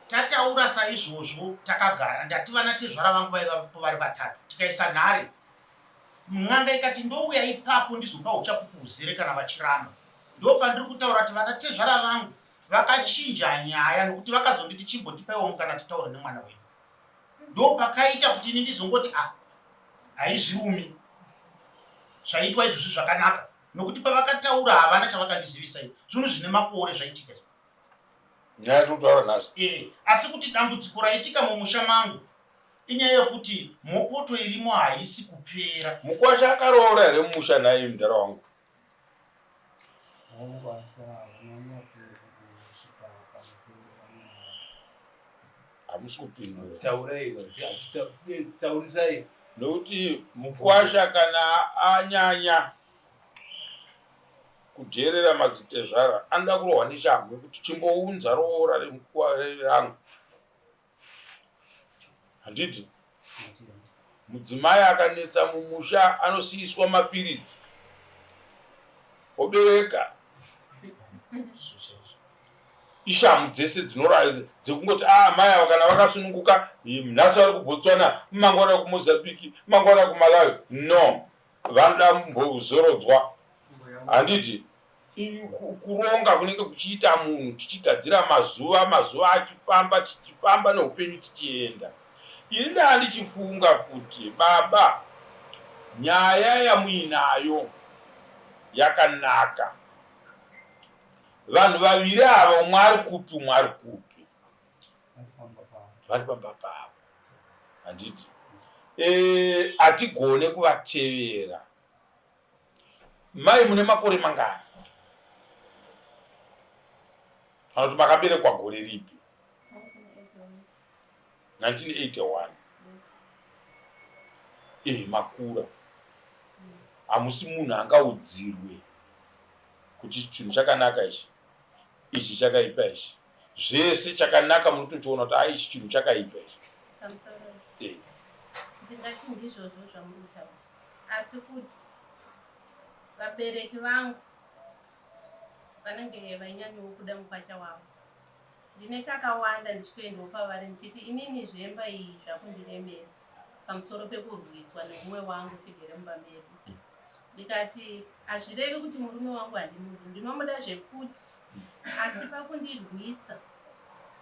Tataura saizvozvo takagara ndati vana tezvara vangu vaivapo vari vatatu tikaisa nhare n'anga ikati ndouya ipapo ndizopa uchapupu huzere kana vachiramba ndopandiri kutaura kuti vana tezvara vangu vakachinja nyaya nokuti vakazonditi chimbotipaiwo mukana titaure nemwana wedu ndopakaita kuti ini ndizongoti ah haizvirumi zvaitwa izvozvi zvakanaka nokuti pavakataura havana chavakandizivisa zvinhu zvine makore zvaitika izvi Nyaya tokutaura nhasi. Eh, asi kuti dambudziko raitika mumusha mangu inyaya yekuti mhopoto irimo haisi kupera. Mukwasha akaroora here mumusha nhai mudhara wangu? Hongu asi hauna nyatsokusvika panopera nyaya. Hamusi kupindura. Taurai asi taurisai. Nokuti mukwasha kana anyanya Kudheerera madzitezvara anoda kurohwa neshamhu yekuti chimbounza roora rangu. Handiti? Mudzimai akanetsa mumusha anosiiswa mapiritsi obereka. Ishamhu dzese dzinoraya dzekungoti ah mai ava kana vakasununguka nhasi vari kuBotswana mangwana kuMozambique mangwana kuMalawi no. Vanoda mbozorodzwa handiti? Kuronga kunenge kuchiita munhu tichigadzira mazuva mazuva achifamba tichifamba neupenyu tichienda. Ini ndaa ndichifunga kuti baba nyaya yamuinayo yakanaka. Vanhu vaviri ava umwe ari kupi umwe ari kupi? Vari pamba pavo handiti? Hatigone kuvatevera. Mai mune makore mangani? Kana kuti makaberekwa gore ripi? 1981. Makura. Hamusi munhu angaudzirwe kuti chinhu chakanaka ichi, ichi chakaipa ichi. Zvese chakanaka munotochiona kuti ah ichi chinhu chakaipa ichi. Ndingati ndizvozvo zvamuri kutaura asi kuti vabereki vangu vanenge vainyanyawo kuda mukwasha wavo. Ndine kakawanda ndichitoendawo pavari ndichiti inini zvemba iyi zvakundiremera pamusoro pekurwiswa neumwe wangu tigere mumba medu. Ndikati hazvirevi kuti murume wangu handimudi, ndinomuda zvekuti asi pakundirwisa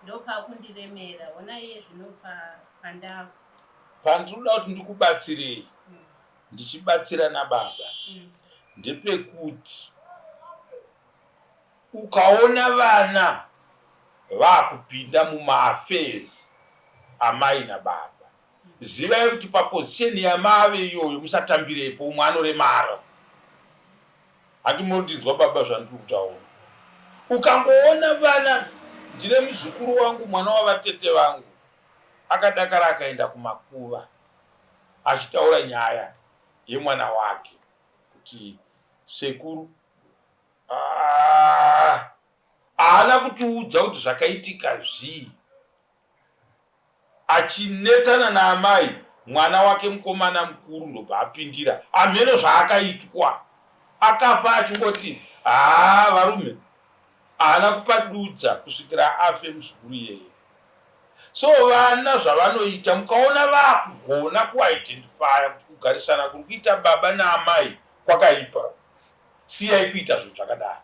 Ndopakundiremera hona iye zvino pandava. Pandinoda kuti ndikubatsirei ndichibatsira nababa ndepekuti ukaona vana vakupinda mumaaffairs amai nababa zivai kuti paposition yamave iyoyo musatambirepo umwe anoremara. Handi munondinzwa baba zvandiri kutaura. Ukangoona vana ndine muzukuru wangu mwana wavatete vangu akadakara akaenda kumakuva achitaura nyaya yemwana wake kuti sekuru ah, haana kutiudza kuti zvakaitika zvii Achinetsana naamai, mwana wake mukomana mukuru ndobva apindira. Hameno zvaakaitwa. Akafa achingoti haa varume haana kupadudza kusvikira afe muzukuru iyeye. So vana zvavanoita mukaona vakugona kuidentifya kuti kugarisana kuri kuita baba naamai kwakaipa, siyai kuita zvinhu zvakadaro.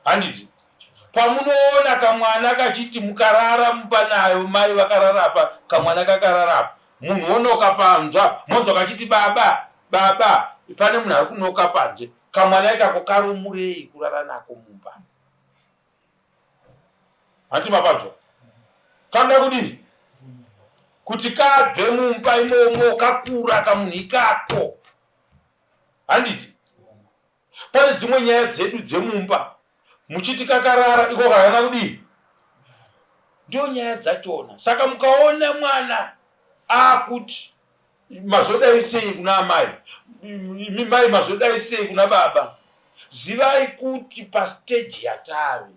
Handiti pamunoona kamwana kachiti mukarara mumba nayo mai vakarara apa kamwana kakarara apa munhu wonoka panze apa monzwa kachiti baba baba pane munhu ari kunoka panze kamwana ikako karumurei kurara nako mumba hanti mapanzwa kanoda kudii kuti kabve mumba imomo kakura kamunhu ikako handiti Pane dzimwe nyaya dzedu dzemumba muchiti kakarara iko kakana kudii? Ndio nyaya dzachona. Saka mukaona mwana akuti mazodai sei kuna amai, imi mai mazodai sei kuna baba, zivai kuti pastage yatave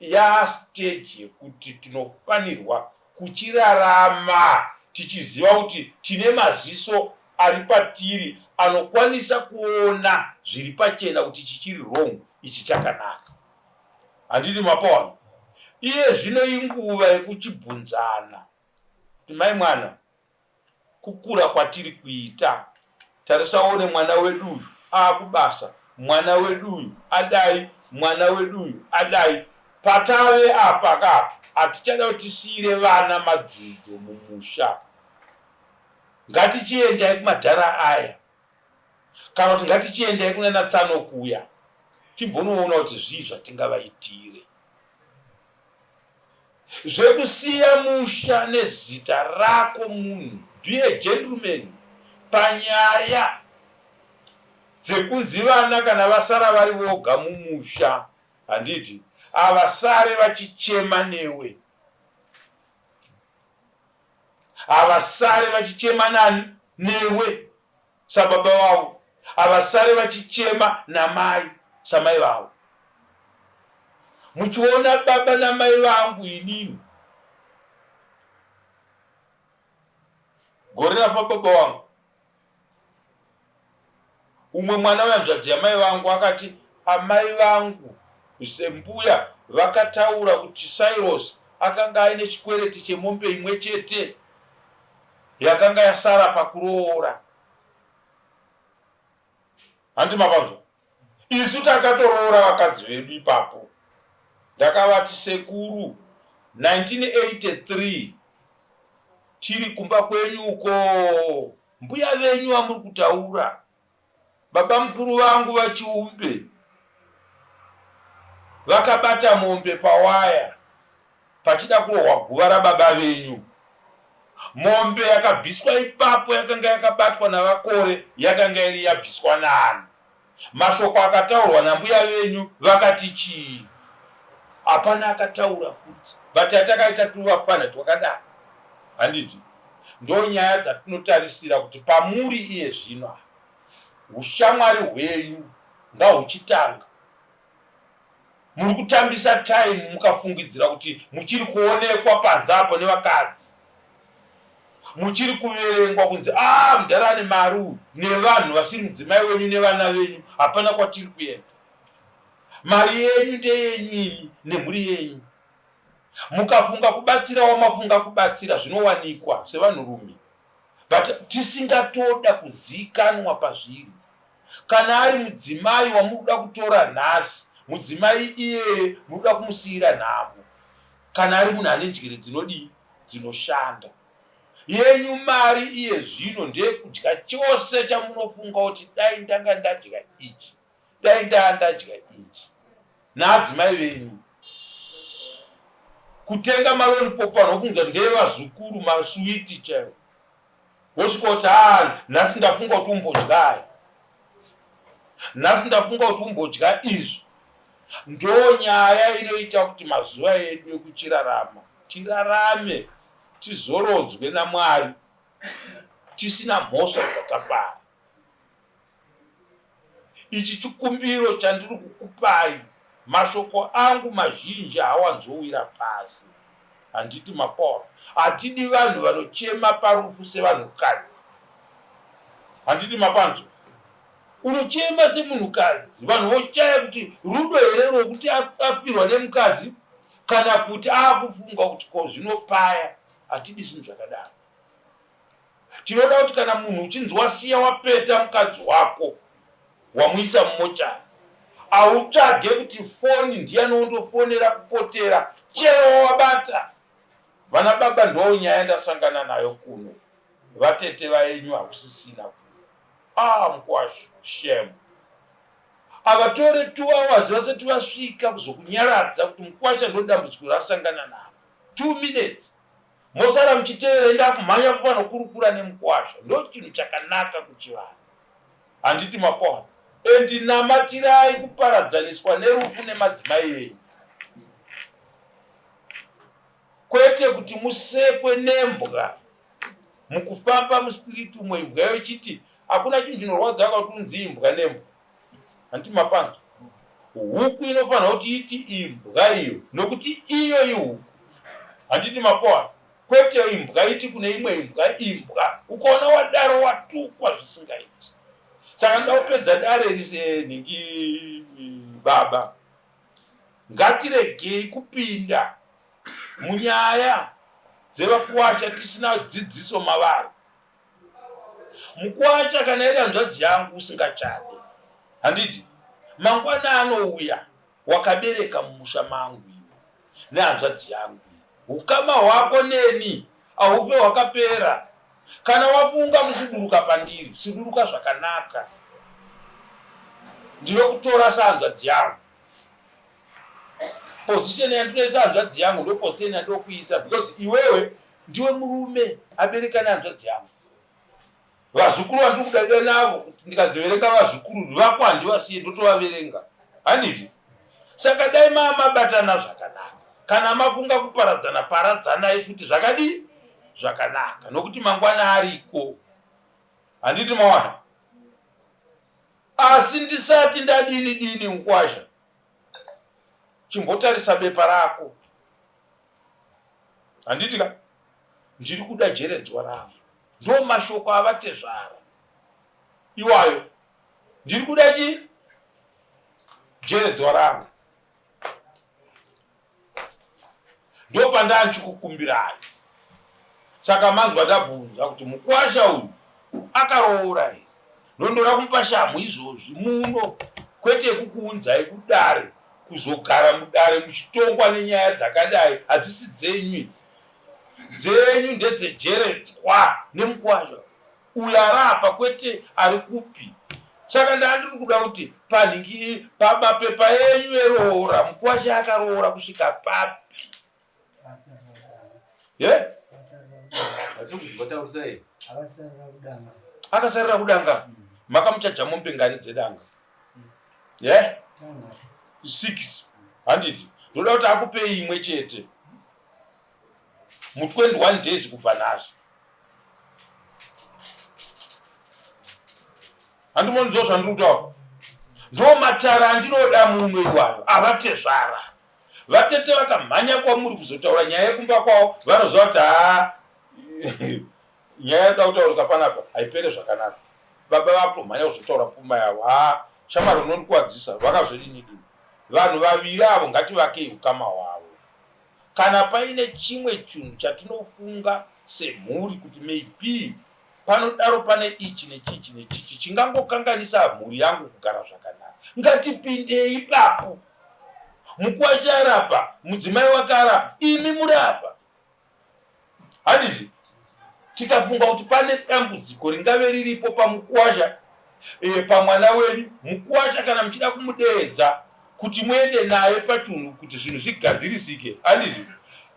Yastage yekuti tinofanirwa kuchirarama tichiziva kuti tine maziso ari patiri anokwanisa kuona zviri pachena kuti ichi chiri wrong ichi chakanaka. Handiti mapaona? Iye zvino inguva yekuchibvunzana kuti mai mwana Kukura kwatiri kuita tarisa uone mwana wedu uyu akubasa mwana wedu uyu adai mwana wedu uyu adai patave apa ka hatichada kuti tisiire vana madzudzo mumusha ngatichiendai kumadhara aya kana kuti ngatichiendai kunana tsano kuya timbonoona kuti zvii zvatingavaitire. Zvekusiya musha nezita rako munhu be a gentleman panyaya dzekunzi vana kana vasara vari voga mumusha handiti havasare vachichema newe havasare vachichema nani newe sababa vavo havasare vachichema namai samai vavo muchiona baba namai vangu inini gore rafa baba vangu umwe mwana wehanzvadzi yamai vangu akati amai vangu sembuya vakataura kuti Cyrus akanga aine chikwereti chemombe imwe chete yakanga yasara pakuroora handi mapanzwa isu takatoroora vakadzi vedu ipapo ndakavati sekuru 1983 tiri kumba kwenyu uko mbuya venyu vamuri kutaura Babamukuru vangu vaChiumbe vakabata mombe pawaya pachida kurohwa guva rababa venyu. Mombe yakabviswa ipapo yakanga yakabatwa naVaKore yakanga iri yabviswa naani? Mashoko akataurwa nambuya venyu vakati chii? Hapana akataura futi but atakaita tuvapfanha twakadaro handiti? Ndonyaya dzatinotarisira kuti pamuri iye zvino apa hushamwari hwenyu ngahuchitanga. Muri kutambisa time mukafungidzira kuti muchiri kuonekwa panze apo nevakadzi. Muchiri kuverengwa kunzi ah mudhara ane mari uyu nevanhu vasiri mudzimai wenyu nevana venyu hapana kwatiri kuenda. Mari yenyu ndeyenyu imi nemhuri yenyu. Mukafunga kubatsira wamafunga kubatsira zvinowanikwa sevanhurume but tisingatoda kuziikanwa pazviri. Kana ari mudzimai wamuri kuda kutora nhasi Mudzimai iyeye munoda kumusiira nhamo kana ari munhu ane njere dzinodii dzinoshanda. Yenyu mari iye zvino ndeyekudya chose chamunofunga kuti dai ndanga ndadya ichi, dai ndaa ndadya ichi naadzimai venyu. Kutenga malolipop vanofunza ndeyevazukuru masuwiti chaiwo. Wosvika kuti haa nhasi ndafunga kuti umbodya aya, nhasi ndafunga kuti umbodya izvi. Ndo nyaya inoita kuti mazuva edu ekuchirarama tirarame tizorodzwe naMwari tisina mhosva dzatapara. Ichi chikumbiro chandiri kukupai, mashoko angu mazhinji haawanzowira pasi. Handiti maPaul, hatidi vanhu vanochema parufu sevanhukadzi. Handiti mapanzwa? Unochema semunhukadzi, vanhu voshaya kuti rudo here rwokuti afirwa nemukadzi kana kuti aakufunga kuti ko zvino paya. Hatidi zvinhu zvakadaro. Tinoda kuti kana munhu uchinzi wasiya wapeta mukadzi wako wamuisa mumochari, hautsvage kuti foni ndiyani wondofonera kupotera chero wabata. Vana baba ndoo nyaya ndasangana nayo kuno, vatete vaenyu hakusisina kuno. Ah mukwasha shame. Havatore 2 hours vasati vasvika kuzokunyaradza kuti mukwasha ndodambudziko raasangana naro. 2 minutes. Mosara muchitevera enda kumhanya kuvanokurukura nemukwasha ndochinhu chakanaka kuchivanhu handiti mapona and namatirai kuparadzaniswa nerufu nemadzimai enyu kwete kuti musekwe nembwa mukufamba mustreet umo imbwa yayo ichiti hakuna chinhu chinorwadza kuti unzi imbwa nembwa handiti mapanzwa huku inofanira kuti iti imbwa iyo nokuti iyo ihuku handiti mapoa kwete imbwa iti kune imwe imbwa imbwa ukaona wadaro watukwa zvisingaiti saka ndoda kupedza dare risenhingi baba ngatiregei kupinda munyaya dzevakuwasha tisina dzidziso mavari Mukuwacha kana iri hanzvadzi yangu usingachade handiti mangwana anouya wakabereka mumusha mangu iwe nehanzvadzi yangu ukama hwako neni ahufe hwakapera kana wafunga kusuduruka pandiri suduruka zvakanaka ndinokutora sehanzvadzi yangu position yandinoisa hanzvadzi yangu ndo position yandinokuisa because iwewe Ndiwe murume abereka nehanzvadzi yangu. Vazukuru vandiri kudada navo kuti ndikadziverenga vazukuru vako handivasiye ndotovaverenga. Handiti? Saka dai mabatana zvakanaka. Kana mafunga kuparadzana paradzanai futi zvakadii? Zvakanaka. Nokuti mangwana ariko. Handiti mawana? Asi ndisati ndadini dini mukwasha. Chimbotarisa bepa rako. Handiti ka? Ndiri kuda jeredzwa rangu. Ndo mashoko avatezvara iwayo. Ndiri kuda chii? Jeredzwa rangu. Ndopandanchikukumbirai. Saka manzwa ndabvunza kuti mukwasha uyu akaroora here? Ndondoda kumupa shamhu izvozvi muno kwete yekukuunzai kudare kuzogara mudare muchitongwa nenyaya dzakadai hadzisi dzenyu idzi dzenyu ndedzejeredzwa nemukwasha uyo arapa kwete ari kupi saka ndandiri kuda kuti panhingi pamapepa enyu eroora mukwasha akaroora kusvika papi ye akasarira kudanga makamuchaja mombe ngani dzedanga ye 6 handiti ndoda kuti akupei imwe chete mu 21 days kubva nhasi handimonzwa zvandiri kutaura ndo matara andinoda muno iwayo avatezvara Vatete vakamhanya kwamuri kuzotaura nyaya yekumba kwavo vanoziva kuti haa nyaya yoda kutaurika panapa haipere zvakanaka. Baba vakutomhanya kuzotaura pfuma yavo haa shamwari unondikuwadzisa vakazodini dini. Vanhu vaviri avo ngativakei ukama hwavo. Kana paine chimwe chinhu chatinofunga semhuri kuti maybe panodaro pane ichi nechichi nechichi chingangokanganisa mhuri yangu kugara zvakanaka ngatipindei ipapo. Mukwasha arapa, mudzimai wake arapa, imi muri apa. Handiti tikafunga kuti pane dambudziko ringave riripo pamukwasha e, pamwana wenyu mukwasha kana muchida kumudeedza kuti muende naye pachunhu kuti zvinhu zvigadzirisike handiti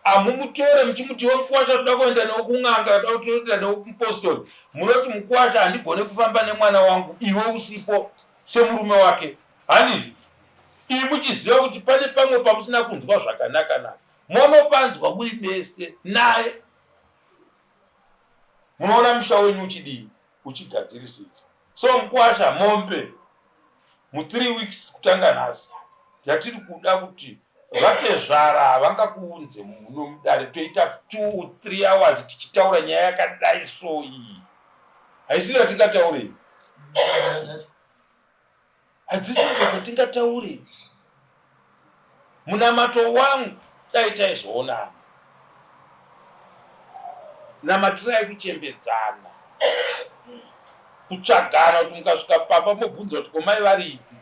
amumutore muchimuti we mukwasha toda kuenda newe kun'anga toda kuenda newe kumupostori munoti mukwasha handigone kufamba nemwana wangu iwe usipo semurume wake handiti ii muchiziva kuti pane pamwe pamusina kunzwa zvakanaka naka monopanzwa muri mese naye munoona musha wenyu uchidii uchigadzirisika so mukwasha mombe mu3 weeks kutanga nhasi yatiri kuda kuti vatezvara havangakuunze muno mudare toita 2 3 hours tichitaura nyaya yakadai so iyi haisiri yatingataurei Hadzisidzo dzatingataure idzi. Munamato wangu dai taizoonana. Namatirai kuchembedzana. Kutsvagana kuti mukasvika pamba mobvunza kuti ko mai varipi.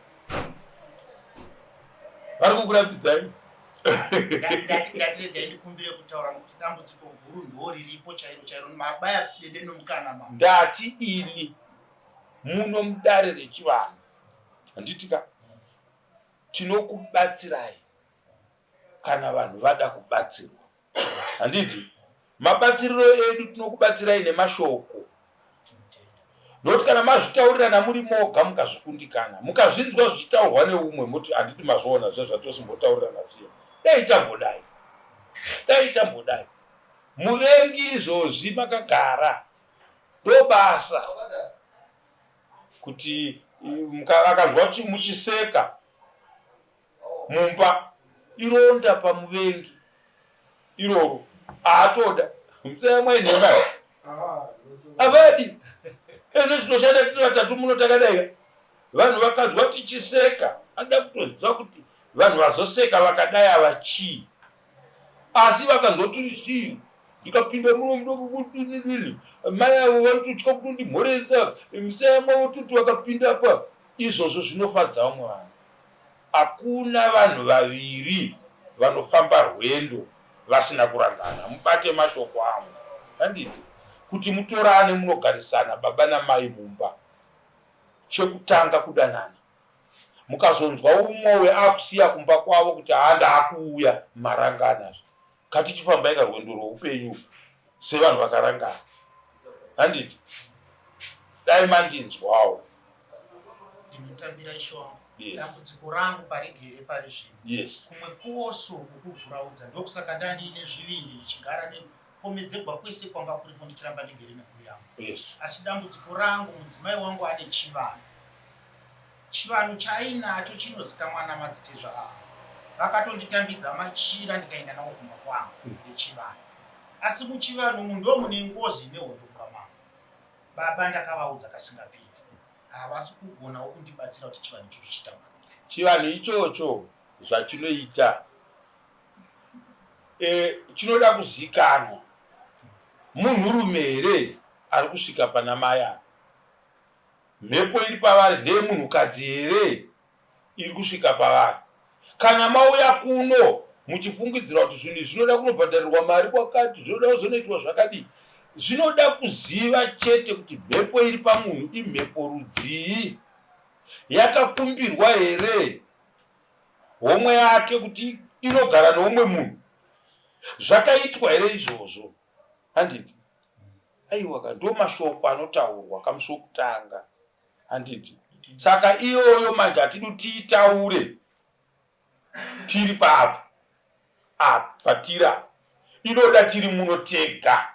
Vari kukurambidzai. Ndati regai ndikumbire kutaura nokuti dambudziko guru ndo riripo chairo chairo mabaya dede nomukana mama. Ndati ini muno mudare rechivanhu handiti ka tinokubatsirai kana vanhu vada kubatsirwa handiti mabatsiriro edu tinokubatsirai nemashoko nokuti kana mazvitaurirana muri moga mukazvikundikana mukazvinzwa zvichitaurwa neumwe moti handiti mazviona zviya zvatosimbotaurirana zviya dai tambodai dai tambodai muvengi izvozvi makagara ndobasa kuti akanzwa muchiseka mumba ironda pamuvengi iroro aatoda musayamwa inhema avadi ezvo tinoshanda tiri vatatu muno takadai vanhu vakanzwa tichiseka anoda kutoziva kuti vanhu vazoseka vakadai ava chii asi vakanzwa tiri chii ndikapinda muno mudokudinidini mai avo vanototya kutondimhoresa musayamwa vototi vakapinda apa izvozvo zvinofadza vamwe vanhu hakuna vanhu vaviri vanofamba rwendo vasina kurangana mubate mashoko angu handiti kuti mutorane munogarisana baba namai mumba chekutanga kudanana mukazonzwa umwe uyo akusiya kumba kwavo kuti haa ndaakuuya marangana katichifambai karwendo rweupenyu sevanhu vakarangana handiti dai mandinzwawo ndinotambira ishe wangu dambudziko rangu parigere pari zvino yes. kumwe kwose uku kubvuraudza ndokusaka ndandiine zvivindi ndichigara Kuomedzegwa kwese kwanga kuripo ndichiramba ndigere nemhuri yangu. Yes. Asi dambudziko rangu mudzimai wangu ane chivanhu. Chivanhu chaainacho chinozikamwa namadzitezvara angu. Vakatonditambidza machira ndikaenda nawo kumba kwangu echivanhu. Asi muchivanhu umu ndomune ngozi ine hondo mumba mangu. Baba ndakavaudza kasingaperi. Havasi kugonawo kundibatsira kuti chivanhu ichocho chitambanuke. Chivanhu ichocho zvachinoita e, chinoda kuzikanwa munhurume here ari kusvika pana mai ava mhepo iri pavari ndeyemunhukadzi here iri kusvika pavari kana mauya kuno muchifungidzira kuti zvinhu izvi zvinoda kunobhadharirwa mari kwakati zvinoda kuzonoitwa zvakadii zvinoda kuziva chete kuti mhepo iri pamunhu imhepo rudzii yakakumbirwa here homwe yake kuti inogara neumwe munhu zvakaitwa here izvozvo handiti aiwa ka ndo mashoko anotaurwa kamusi wokutanga handiti saka iyoyo manje hatidi tiitaure tiri papo apa patiri apa inoda tiri muno tega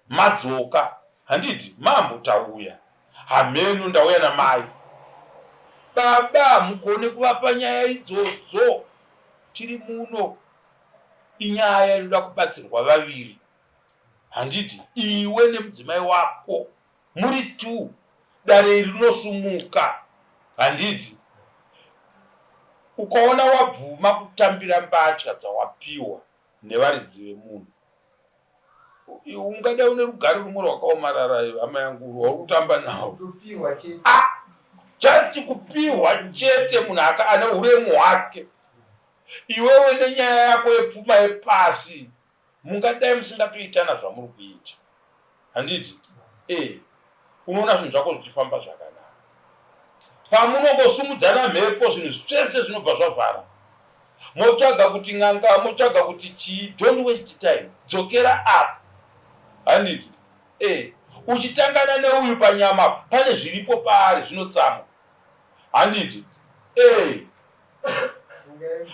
Madzoka handiti mambo tauya hameno ndauya namai. Baba hamugone kuvapa nyaya idzodzo tiri muno inyaya inoda kubatsirwa vaviri handiti iwe nemudzimai wako muri two dare iri rinosumuka handiti ukaona wabvuma kutambira mbatya dzawapiwa nevaridzi vemunhu ungada une rugare rumwe rwakaomarara hama yangu rwauri kutamba nawo ah, just kupiwa chete munhu ane uremu hwake. Iwewe nenyaya yako yepfuma yepasi mungadai musingatoitana zvamuri kuita handiti e unoona zvinhu zvako zvichifamba zvakanaka pamunongosumudzana mhepo zvinhu zvese zvinobva zvavhara motsvaga kuti n'anga motsvaga kuti chii don't waste time dzokera up handiti e uchitangana neuyu panyama pane zviripo paari zvinotsamwa handiti e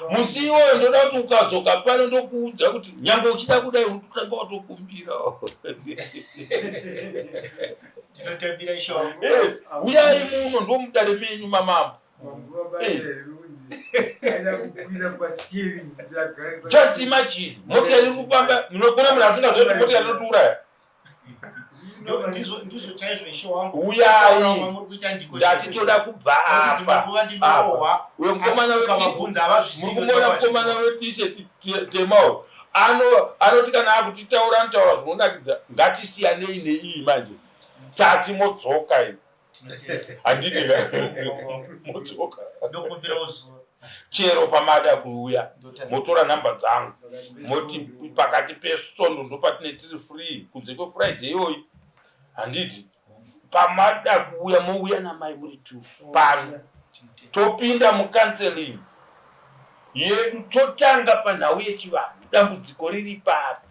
musi iwoyo ndoda kuti ukadzoka pano ndokuudza kuti nyange uchida kudai unototanga watokumbira Ndinotambira ishe wangu. Yes, uyai muno ndomudare menyu mamambo just imagine motikari iri kufamba munokona munhu asingazivi kuti motikari inotiuraya Ndizvo chaizvo ishe wangu. Uyai. Kwamuri kuita ndiko ndati toda kubva Nekuti dzimwe apa nguva ndinorohwa. uyo mukomana Asi weti ukavabvunza havazvizivi muri kumuona mukomana wetishet tema uyu ano anoti kana akutitaura anotaura zvinonakidza ngatisiyanei neiyi manje tati modzoka iyi Tinotenda. handiti modzoka Ndokumbirawo zuva. chero pamada kuuya Ndotanga. motora nhamba dzangu moti pakati pesvondo ndopatine tiri free kunze kwefriday iyoyi handiti pamada kuuya mouya namai muri two pano Tinotenda. topinda mucounseling yedu totanga panhau yechivanhu dambudziko riri papi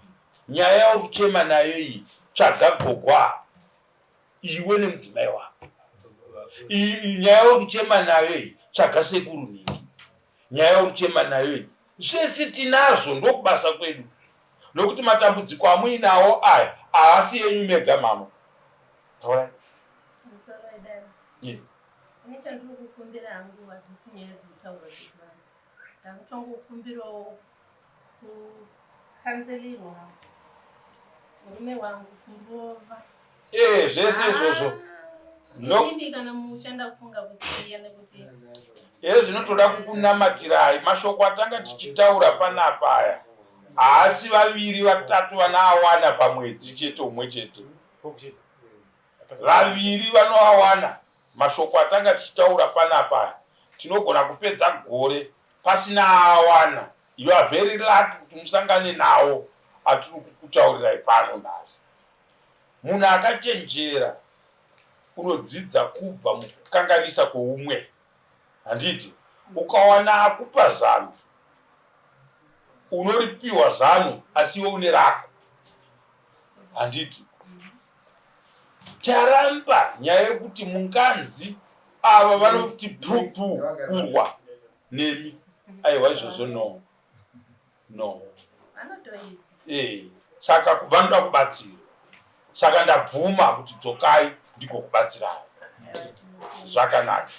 nyaya yauri kuchema nayo iyi tsvaga gogwa iwe nemudzimai wako nyaya yauri kuchema nayo iyi tsvaga sekuru nhingi nyaya yauri kuchema nayo iyi zvese tinazvo ndokubasa kwedu nokuti matambudziko amuinawo aya haasi yenyu mega mama taurai Musoro wedare. Yeah. Ini chandiri kukumbira hangu hadzisi nyaya dzekutaurwa dzezvangu. Ndakutongokumbirawo kukanzelirwa murume wangu kurova. Eh, zvese izvozvo No. Inini kana muchanda kufunga kusiya nekuti Eh, zvinotoda kukunamatirai mashoko atanga tichitaura panapa aya haasi vaviri vatatu vanaawana pamwedzi chete umwe chete vaviri vanoawana mashoko atanga tichitaura panapa aya tinogona kupedza gore pasina aawana you are very lucky kuti musangane nawo atiri kukutaurirai pano nhasi munhu akachenjera unodzidza kubva mukukanganisa kweumwe handiti ukawana akupa zano unoripiwa zano asi iwe une rako handiti charamba nyaya yekuti munganzi ava vanoti pupu kurwa nemi aiwa izvozvo no no vanotoita. Eh, saka vanoda kubatsira saka ndabvuma kuti dzokai ndiko kubatsirai zvakanaka.